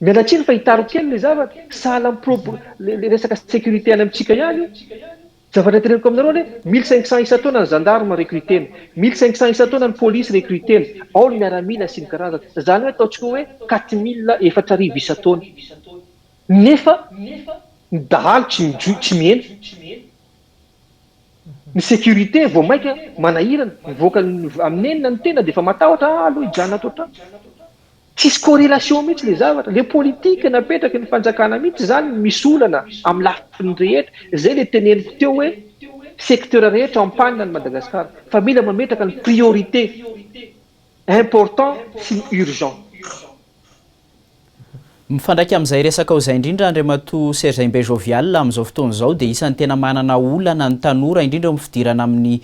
Miala tsiny fa hitaro kely le zavatra, sahala amin'ny pro le resaka sécurité any amintsika ihany io. Zavatra teneniko aminareo anie, 1500 isan-taona ny gendarme recrutena, 1500 isan-taona ny polisy recrutena, ao ny miaramila sy ny karazany. Izany hoe ataontsika hoe 4000 4000 isan-taona. Nefa ny dahalo tsy mijo tsy mihena. Ny sécurité vao mainka manahirana, mivoaka amin'ny enina ny tena dia efa matahotra, ah aleo hijanona ato an-trano. Tsisy corrélation mihitsy le zavatra, le politique napetraky ny fanjakana mihitsy zany no misy olana amin'ny lafiny rehetra, zay le teneniko teo hoe secteur rehetra en panne any Madagascar, fa mila mametraka ny priorité, important sy ny urgent. Mifandraika amin'izay resakao izay indrindra Andriamatoa Serge Imbe Jovial, amin'izao fotoana izao dia isan'ny tena manana olana ny tanora, indrindra eo amin'ny fidirana amin'ny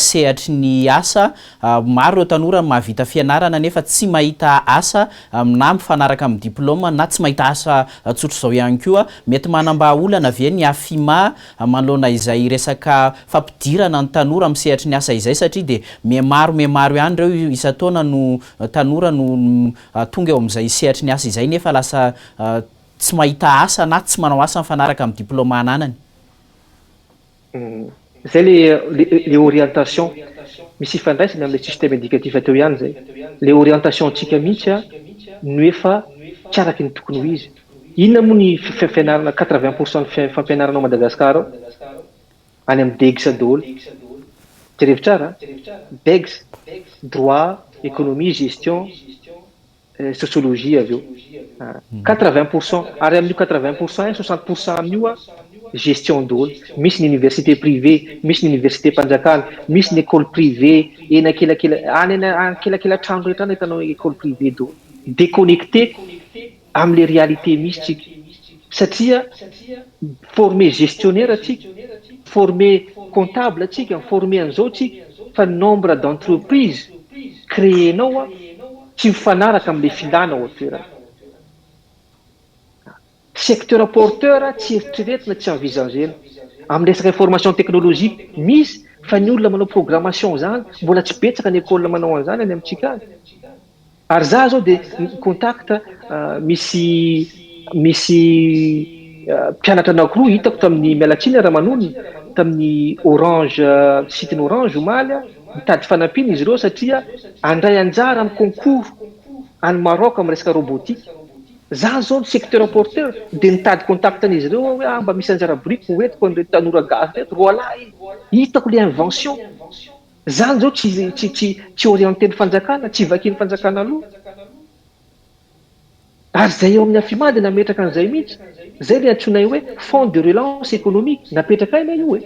sehatry ny asa. Maro ireo tanora mahavita fianarana nefa tsy mahita asa na mifanaraka amin'ny diplaoma na tsy mahita asa tsotr'izao ihany koa. Mety manam-bahaolana ve ny AFIMA manoloana izay resaka fampidirana ny tanora amin'ny sehatry ny asa izay satria dia mihamaro mihamaro ihany ireo isan-taona no tanora no tonga eo amin'izay sehatry ny asa izay nefa lasa tsy mahita asa na tsy manao asa mifanaraka amin'ny diplaoma ananany. Zay le le orientation, misy ifandraisany amin'ilay système éducatif teo ihany zay. Le orientation antsika mihitsy no efa tsy araky ny tokony ho izy. Inona moa ny fianarana 80 pourcent ny fampianarana ao Madagascar ao? Any amin'ny DEGS daholo. Jerevo tsara an! DEGS, droit, économie, gestion, sociologie avy eo. 80 pourcent, ary amin'io 80 pourcent io, 60 pourcent amin'io an, gestion daholo. Misy ny université privée, misy ny université mpanjakana, misy ny école privée, eny ankelakela, any ankelakela trano rehetra any ahitanao école privée daholo. Déconnecté amin'ilay réalité misy tsika. Satria former gestionnaire atsika, former comptable atsika, former an'izao tsika, fa nombre d'entreprise créenao a tsy mifanaraka amin'ilay filana ao an-toerana. Secteur porteur tsy eritreretina, tsy envisagena. Amin'ny resaka information technologique misy, fa ny olona manao programmation zany mbola tsy betsaka ny école manao an'izany any amintsika any. Ary za zao dia contact misy mpianatra anankiroa hitako tamin'ny, miala tsiny raha manonona, tamin'ny Orange, site ny Orange omaly, mitady fanampiana izy ireo satria andray anjara amin'ny concours any Maroc amin'ny resaka robotique. Za zao ny secteur porteur dia nitady contact an'izy ireo aho hoe ah mba misy anjara biriky hoentiko an'ireto tanora gasy reto roalahy, hitako le invention. Zany zao tsy tsy tsy tsy orienté ny fanjakana, tsy vakin'ny fanjakana aloha. Ary zay eo amin'ny AFIMA dia nametraka an'izay mihitsy. Zay le antsoinay hoe fonds de relance économique, napetrakay anie io e.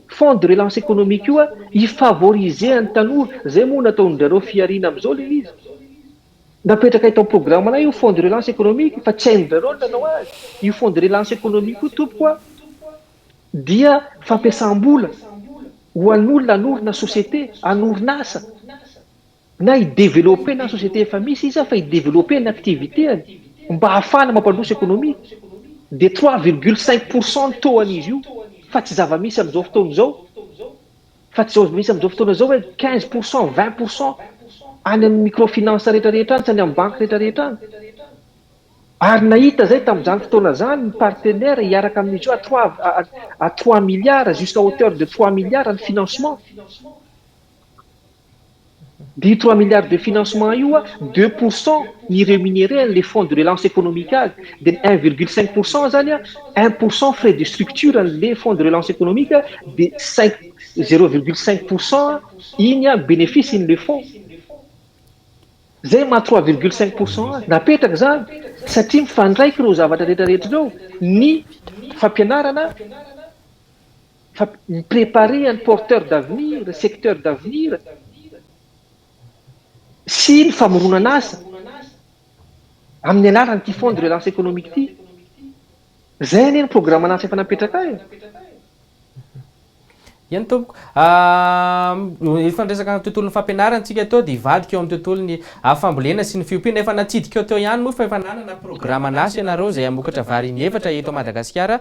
Fonds de relance économique io hi-favoriser ny tanora, zay moa nataon-dRareo fihariana amin'izao le izy. Napetrakay tao programme-nay io fonds de relance économique fa tsy hain-dRareo ny nanao azy. Io fonds de relance économique io tompoko a dia fampiasam-bola ho an'olona hanorina société, hanorina asa na hi-développer na société efa misy izy fa hi-développer ny activité-ny mba hahafahana mampandroso économie dia 3,5 pourcent ny taux an'izy io, fa tsy zava-misy amin'izao fotoana izao, fa tsy zava-misy amin'izao fotoana izao hoe 15 pourcent, 20 pourcent any amin'ny microfinance rehetrarehetra any sy any amin'ny banky rehetrarehetra any. Ary nahita zay tamin'izany fotoana zany ny partenaire hiaraka amin'izy io à 3 milliards, jusqu'à hauteur de 3 milliards ny financement. Dia 3 milliards de financement io a 2 pourcent ny rémunéré an'le fonds de relance économique azy, dia ny 1,5 pourcent zany a 1 pourcent frais de structure an'le fonds de relance économique, dia 5 0,5 pourcent iny a bénéfice iny le fonds. Zay maha 3,5 pourcent azy. Napetraka zany satria mifandraiky ireo zavatra rehetrarehetra ireo, ny fampianarana fa mi-préparer ny porteur d'avenir, secteur d'avenir sy ny famoronana asa amin'ny alalan'ity fonds de relance économique ity. Zay anie ny programme anazy efa napetraka e. Eny tompoko. Efa niresaka ny tontolon'ny fampianarana tsika teo dia hivadika eo amin'ny tontolon'ny fambolena sy ny fiompiana. Efa natsidika teo ihany moa fa efa nanana programan'asa ianareo izay hamokatra vary inefatra eto Madagasikara.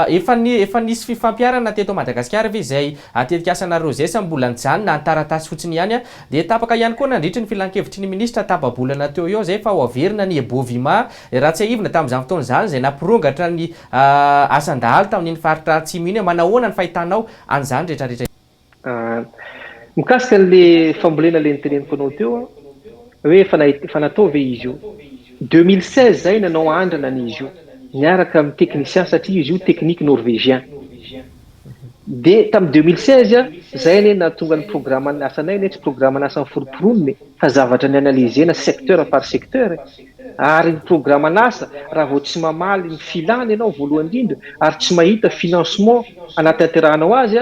Efa efa nisy fifampiharana teto Madagasikara ve izay tetikasanareo izay sa mbola nijanona an-taratasy fotsiny ihany? Dia tapaka ihany koa nandritry ny filankevitry ny minisitra tapa-bolana teo eo izay fa ho averina ny Ebovima. Raha tsiahivina tamin'izany fotoana izany izay nampirongatra ny asan-dahalo tamin'iny faritra atsimo iny. Manahoana ny fahitanao an'izany rehetra rehetra izany? Mikasika an'le fambolena le noteneniko anao teo an, hoe efa efa natao ve izy io? 2016 zay nanao andrana an'izy io niaraka amin'ny technicien satria izy io technique norvégien. De tamin'ny 2016 zay anie nahatonga ny programme asanay anie tsy programme an'asa noforomporonina e, fa zavatra ni-analyser-na secteur par secteur e. Ary ny programan'asa raha vao tsy mamaly ny filana ianao voalohany indrindra ary tsy mahita financement hanatanterahanao azy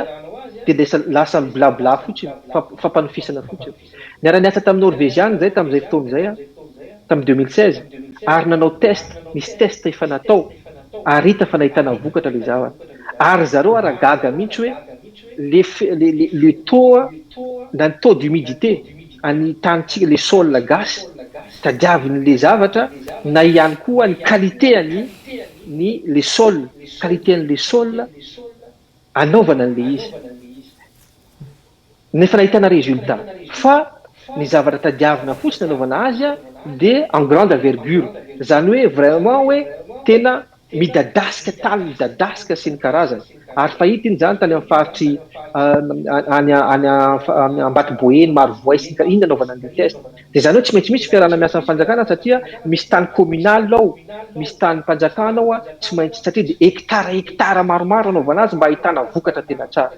dia lasa lasa mi-blabla fotsiny, fampanofisana fotsiny. Niara-niasa tamin'ny Norveziana izahay tamin'izay fotoana izay tamin'ny 2016 ary nanao test, nisy test efa natao ary hita fa nahitana vokatra ilay zavatra. Ary zareo ara gaga mihitsy hoe le le le taux na ny taux d'humidité any tanintsika le sol gasy tadiavin'le zavatra na ihany koa ny qualité any ny le sol qualité an'le sol anaovana an'le izy nefa nahitana résultat fa ny zavatra tadiavina fotsiny anaovana azy de en grande envergure zany hoe vraiment hoe tena midadasika tany midadasika sy ny karazany ary fahita iny zany tany amin'ny faritry any any Ambatoboeny, Marovoay sy ny iny nanaovana an'le test de zany hoe tsy maintsy misy fiarahana miasa amin'ny fanjakana satria misy tany communal ao, misy tany mpanjakana ao tsy maintsy satria de hectare hectare maromaro anaovana azy mba ahitana vokatra tena tsara.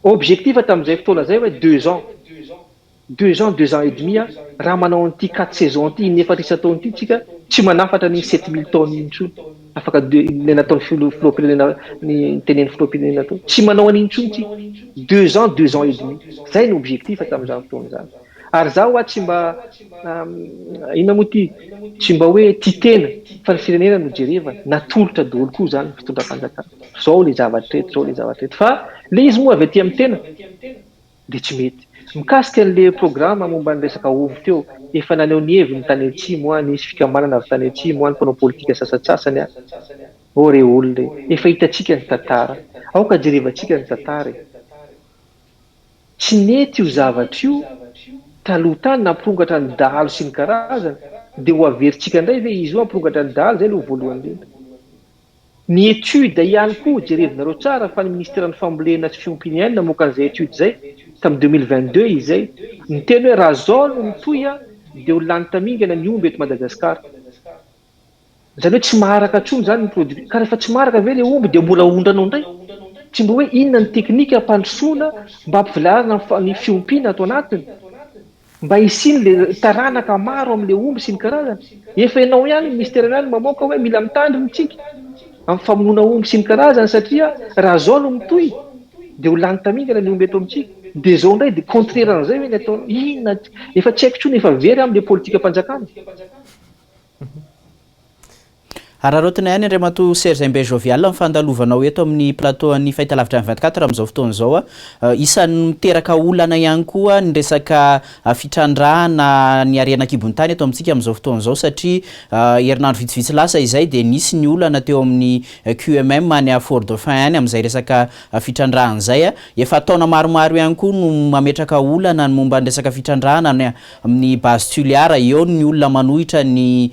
Objectif tamin'izay fotoana zay hoe 2 ans, 2 ans, 2 ans et demi raha manao an'ity 4 saisons ity inefatra isan-taona ity tsika tsy manafatra an'iny 7000 tonnes iny intsony afaka deux le nataon'ny filoham-pirenena ny nitenen'ny filoham-pirenena teo tsy manao an'iny intsony tsika 2 ans, 2 ans et demi zay ny objectif tamin'izany fotoana izany ary zaho hoa tsy mba inona moa ity tsy mba hoe tia tena fa ny firenena no jerevana natolotra daholo koa zany ny fitondram-panjakana zao le zavatra eto zao le zavatra eto fa le izy moa avy aty amin'ny tena dia tsy mety. Mikasika an'le programa momba ny resaka ovy teo, efa naneho ny heviny tany atsimo an, nisy fikambanana avy tany atsimo an, ny mpanao politika sasantsasany an. Oh re olona e, efa hitantsika ny tantara. Aoka jerevantsika ny tantara e. Tsy nety io zavatra io taloha tany nampirongatra ny dahalo sy ny karazany, dia ho averintsika indray ve izy io hampirongatra ny dahalo, izay aloha voalohany indrindra. Ny étude ihany koa jerevinareo tsara fa ny ministeran'ny fambolena sy fiompiana ihany namoaka an'izay étude izay tamin'ny 2022 izay niteny hoe raha zao no mitohy dia ho lany tamingana ny omby eto Madagascar. Izany hoe tsy maharaka intsony izany ny produit ka rehefa tsy maharaka ve ilay omby dia mbola aondranao indray? Tsy mba hoe inona ny teknika hampandrosoana mba hampivelarana ny fiompiana ato anatiny? Mba hisiany le taranaka maro amle omby sy ny karazany. Efa enao ihany, ministera ihany mamoaka hoe mila mitandrina tsika am famonoana omby sy ny karazany satria raha zao no mitohy de ho lany tamingana ny omby eto amintsika. De zao ndray de contraire an'izay ve ny ataonao? Inona efa tsy haiko tsony efa very amle politikam-panjakana. Araraotina ihany Andriamatoa Serge Imbe Jovial ny fandalovanao eto amin'ny plateau an'ny Fahitalavitra M 24 amin'izao fotoana izao. Isan'ny miteraka olana ihany koa ny resaka fitrandrahana ny harena an-kibon'ny tany eto amintsika amin'izao fotoana izao satria herinandro vitsivitsy lasa izay dia nisy ny olana teo amin'ny QMM any Fort Dauphin any amin'izay resaka fitrandrahana izay. Efa taona maromaro ihany koa no mametraka olana ny momba ny resaka fitrandrahana any amin'ny Base Toliara. Eo ny olona manohitra ny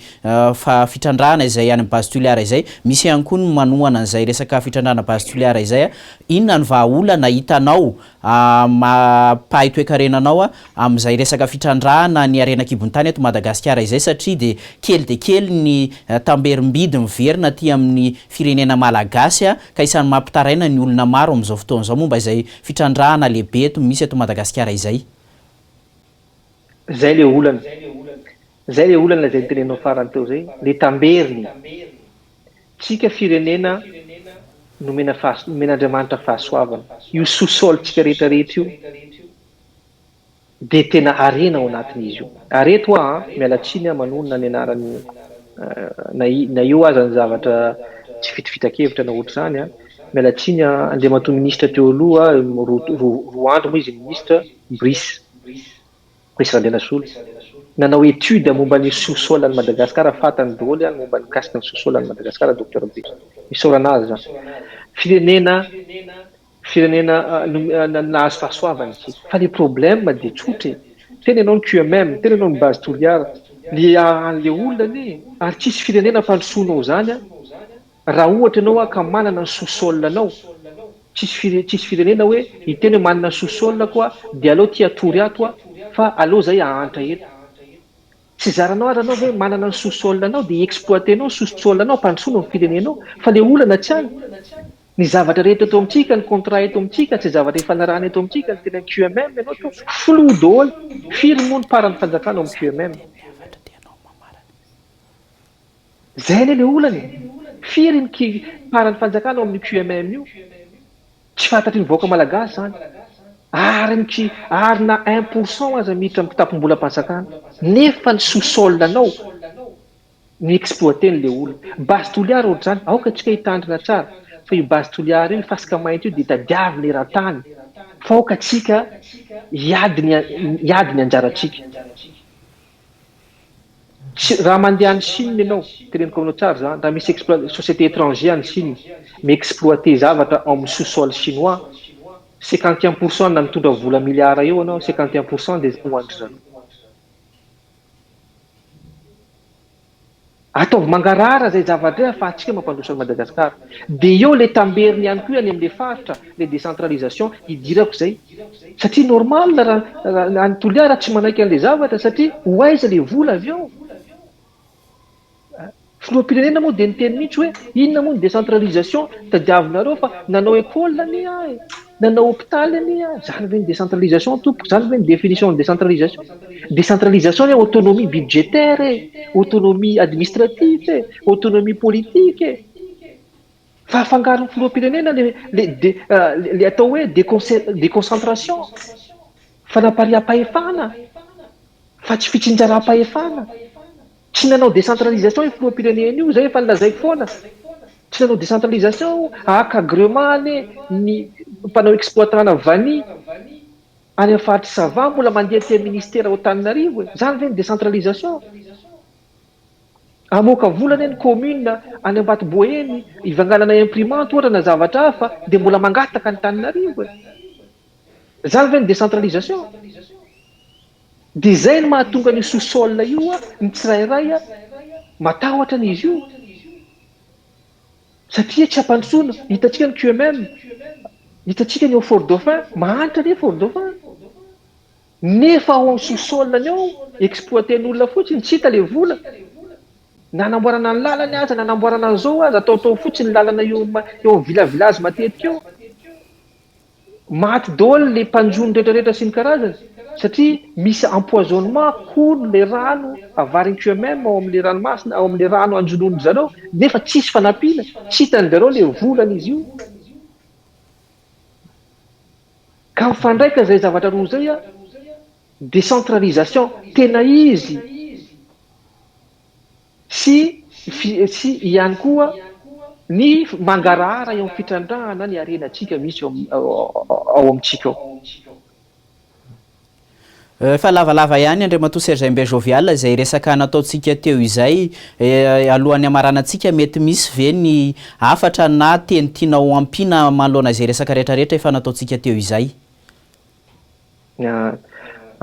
fa fitrandrahana izay any amin'ny Base Toliara izay, misy ihany koa ny manohana an'izay resaka fitrandrahana Base Toliara izay, inona ny vahaolana hitanao maha mpahay toekarena anao amin'izay resaka fitrandrahana ny harena an-kibon-tany eto Madagasikara izay satria dia kely dia kely ny tamberim-bidy miverina aty amin'ny firenena malagasy ka isan'ny mampitaraina ny olona maro amin'izao fotoana izao momba izay fitrandrahana lehibe eto misy eto Madagasikara izay. Zay le olana. Zay le olana zay noteneninao farany teo zay, le tamberiny. Tsika firenena nomena fahas- nomen'Andriamanitra fahasoavana. Io sous sol tsika rehetra rehetra io de tena harena ao anatin'izy io. Ary eto aho an, miala tsiny aho manonona ny anaran'ny na i- na eo aza ny zavatra tsy fitovitan-kevitra na ohatr'izany an. Miala tsiny Andriamatoa Minisitra teo aloha, roa andro moa izy Minisitra, Brice. Brice Randrianasolo. Nanao étude momba ny sous-sol an'i Madagasikara, fantany daholo ny momba ny mikasika ny sous-sol an'i Madagasikara Docteur Brice. Isaorana azy izany. Firenena Firenena nahazo fahasoavana isika. Fa le problème dia tsotra e. Tena ianao ny QMM, tena ianao ny base Toliara. Le an'le olona anie e. Ary tsisy firenena ampandrosoanao izany an, raha ohatra ianao ka manana ny sous sol anao. Tsisy fire, tsisy firenena hoe hiteny hoe manana sous sol ko aho dia aleo ty hatory ato aho fa aleo zay hahantra eto. Tsy zaranao ary anao ve manana ny sous sol anao dia hi-exploiter-nao ny sous sol anao hampandrosoana ny firenenao. Fa le olana tsy any. Ny zavatra rehetra eto amintsika, ny contrat eto amintsika, tsy zavatra ifanarahana eto amintsika, ny tena QMM ianao tompoko, flou daholo, firy moa ny part ny fanjakana ao amin'ny QMM? Zay anie le olana e! Firy ny part ny fanjakana ao amin'io QMM io? Tsy fantatry ny vahoaka malagasy zany. Ary ny ary na un pour cent aza miditra amin'ny kitapom-bolam-panjakana, nefa ny sous sol anao no exploiter le olona. Base Toliara ohatr'izany, aoka tsika hitandrina tsara fa io base Toliara io, io fasika mainty io dia tadiavina eran-tany fa aoka tsika hiady ny hiady ny anjarantsika. Tsy, raha mandeha any Chine ianao, teneniko aminao tsara izany, raha misy exploit, société étranger any Chine mi-exploiter zavatra ao amin'ny sous-sol chinois, 51% na mitondra vola milliards eo ianao, 51% dia ho an-dry zareo. Ataovy mangarahara izay zavatra izay ahafahantsika mampandroso an'i Madagasikara. Dia eo ilay tamberiny ihany koa any amin'ilay faritra, ilay décentralisation, idirako izay. Satria normal raha any Toliara tsy manaiky an'ilay zavatra satria ho aiza ilay vola avy eo? Filoham-pirenena moa dia niteny mihitsy hoe inona moa ny décentralisation tadiavinareo fa nanao école anie aho e, nanao hôpital anie aho, izany ve ny décentralisation tompoko, izany ve ny définition ny décentralisation? Décentralisation anie autonomie budgétaire e, autonomie administrative e, autonomie politique e. Fa afangaron'ny filoham-pirenena le le le atao hoe déconcentration, fanapariaham-pahefana fa tsy fitsinjaram-pahefana. Tsy nanao décentralisation io filoham-pirenena io, zay efa nolazaiko foana. Tsy nanao décentralisation io, haka agrément anie ny mpanao exploitana vanille any amin'ny faritry Sava mbola mandeha aty amin'ny ministera ao Antananarivo e. Zany ve ny décentralisation? Hamoaka vola anie ny commune any Ambatoboeny hivanganana imprimante ohatra na zavatra hafa dia mbola mangataka Antananarivo e. Zany ve ny décentralisation? Dia izay no mahatonga an'io sous sol io ny tsirairay matahotra an'izy io satria tsy ampandrosoana, hitantsika ny QMM, hitantsika ny ao Fort Dauphin, mahantra anie Fort Dauphin, nefa ao amin'ny sous sol-ny ao exploiter-n'olona fotsiny, tsy hita ilay vola, na hanamboarana ny lalany aza, na hanamboarana an'izao aza, ataotao fotsiny ny lalana eo amin'ny villa village matetika eo. Maty daholo le mpanjono rehetra rehetra sy ny karazany satria misy empoisonnement hono le rano avarin'ny QMM ao amle ranomasina ao amle rano anjonoan-dry zareo nefa tsisy fanampiana, tsy hitan-dry zareo le volan'izy io. Ka mifandraika zay zavatra roa zay a, décentralisation tena izy. Sy sy ihany koa ny mangarahara eo amin'ny fitrandrahana ny harenantsika misy ao amintsika ao. Efa lavalava ihany Andriamatoa Serge Imbert Jovial izay resaka nataontsika teo izay. Alohan'ny hamaranantsika, mety misy ve ny hafatra na teny tianao ampiana manoloana izay resaka rehetrarehetra efa nataontsika teo izay?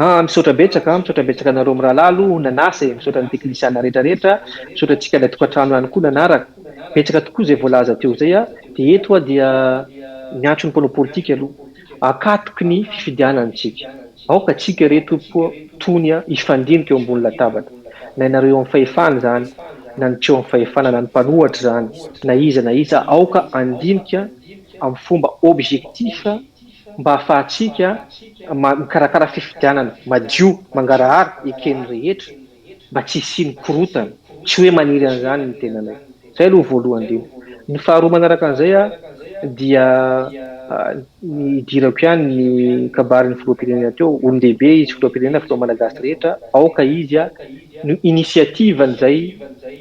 Ah, misaotra betsaka, misaotra betsaka anareo mirahalahy aloha nanasa e, misaotra ny teknisiana rehetra rehetra, misaotra antsika any an-tokantrano ihany koa nanaraka. Betsaka tokoa izay voalaza teo izay a, dia eto aho dia miantso ny mpanao politika aloha, akatoky ny fifidianana isika, aoka antsika re tompoko tony a hifandinika eo ambony latabatra, na ianareo eo amin'ny fahefana izany, na ny tsy eo amin'ny fahefana, na ny mpanohatra izany, na iza na iza, aoka handinika amin'ny fomba objectif, mba hahafahantsika mikarakara fifidianana madio, mangarahara, eken'ny rehetra, mba tsy hisian'ny korontana. Tsy hoe maniry an'izany ny tenanay. Izay aloha voalohany indrindra. Ny faharoa manaraka an'izay dia ny hidirako ihany ny kabarin'ny filoham-pirenena teo, olon-dehibe izy, filoham-pirenena, filoha malagasy rehetra, aoka izy no initiative an'izay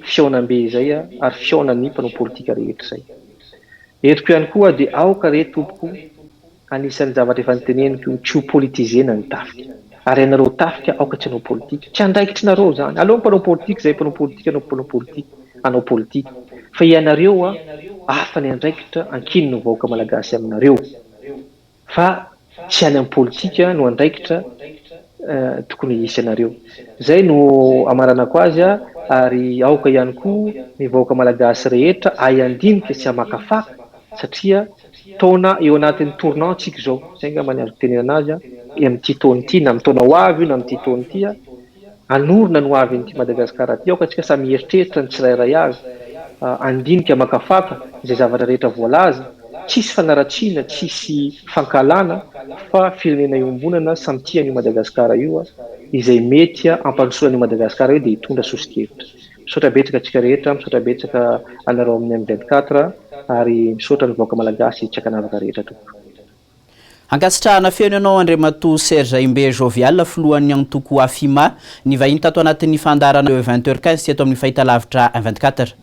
fihaonambe izay ary fihaonan'ny mpanao politika rehetra izay. Entiko ihany koa dia aoka re tompoko anisan'ny zavatra efa noteneniko tsy ho politizena ny tafika. Ary ianareo tafika aoka tsy hanao politika. Tsy andraikitrinareo izany. Aleo ny mpanao politika izay mpanao politika hanao mpanao politika hanao politika. Fa ianareo hafa ny andraikitra ankinin'ny vahoaka malagasy aminareo. Fa tsy any amin'ny politika no andraikitra tokony hisy anareo. Izay no amaranako azy ary aoka ihany koa ny vahoaka malagasy rehetra ahay handinika sy hamakafaka satria taona eo anatin'ny tournant tsika izao. Izay angamba ny azoko tenenana azy amin'ity taona ity na amin'ny taona ho avy io na amin'ity taona ity. Hanorina ny ho avin'ity Madagasikara ity. Aoka antsika samy hieritreritra ny tsirairay avy, handinika hamakafaka izay zavatra rehetra voalaza. Tsisy fanaratsiana, tsisy fankahalana fa firenena iombonana samy tia an'io Madagasikara io. Izay mety hampandrosoana an'io Madagasikara io dia hitondra soso-kevitra. Misaotra betsaka antsika rehetra, misaotra betsaka anareo amin'ny M 24 ary misaotra ny vahoaka malagasy tsy ankanavaka rehetra tompoko. Ankasitrahana feno ianao Andriamatoa Serge Imbe Jovial, filohan'ny antoko AFIMA, nivahiny tato anatin'ny fandaharana Le 20 heures 15 teto amin'ny fahitalavitra Un 24.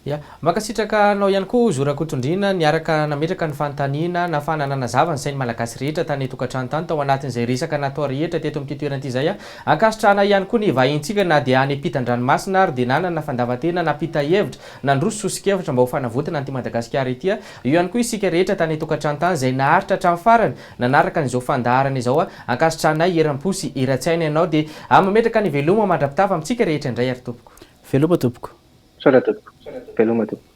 Ya. Mankasitraka anao ihany koa Zo Rakotondriana niaraka nametraka ny fanontaniana nahafahana nanazava ny sain'ny Malagasy rehetra tany an-tokantrano tany tao anatin'izay resaka natao rehetra teto amin'ity toerana ity izay. Ankasitrahana ihany koa ny vahintsika na dia any ampitan-dranomasina ary dia nanana fandavan-tena nampita hevitra, nandroso soso-kevitra mba ho fanavotana an'ity Madagasikara ity. Eo ihany koa isika rehetra tany an-tokantrano tany izay naharitra hatramin'ny farany nanaraka an'izao fandaharana izao. Ankasitrahanay eram-po sy eran-tsaina ianao dia mametraka ny veloma mandra-pitafa amintsika rehetra indray ary tompoko. Veloma tompoko. Misaotra tompoko. Veloma tompoko.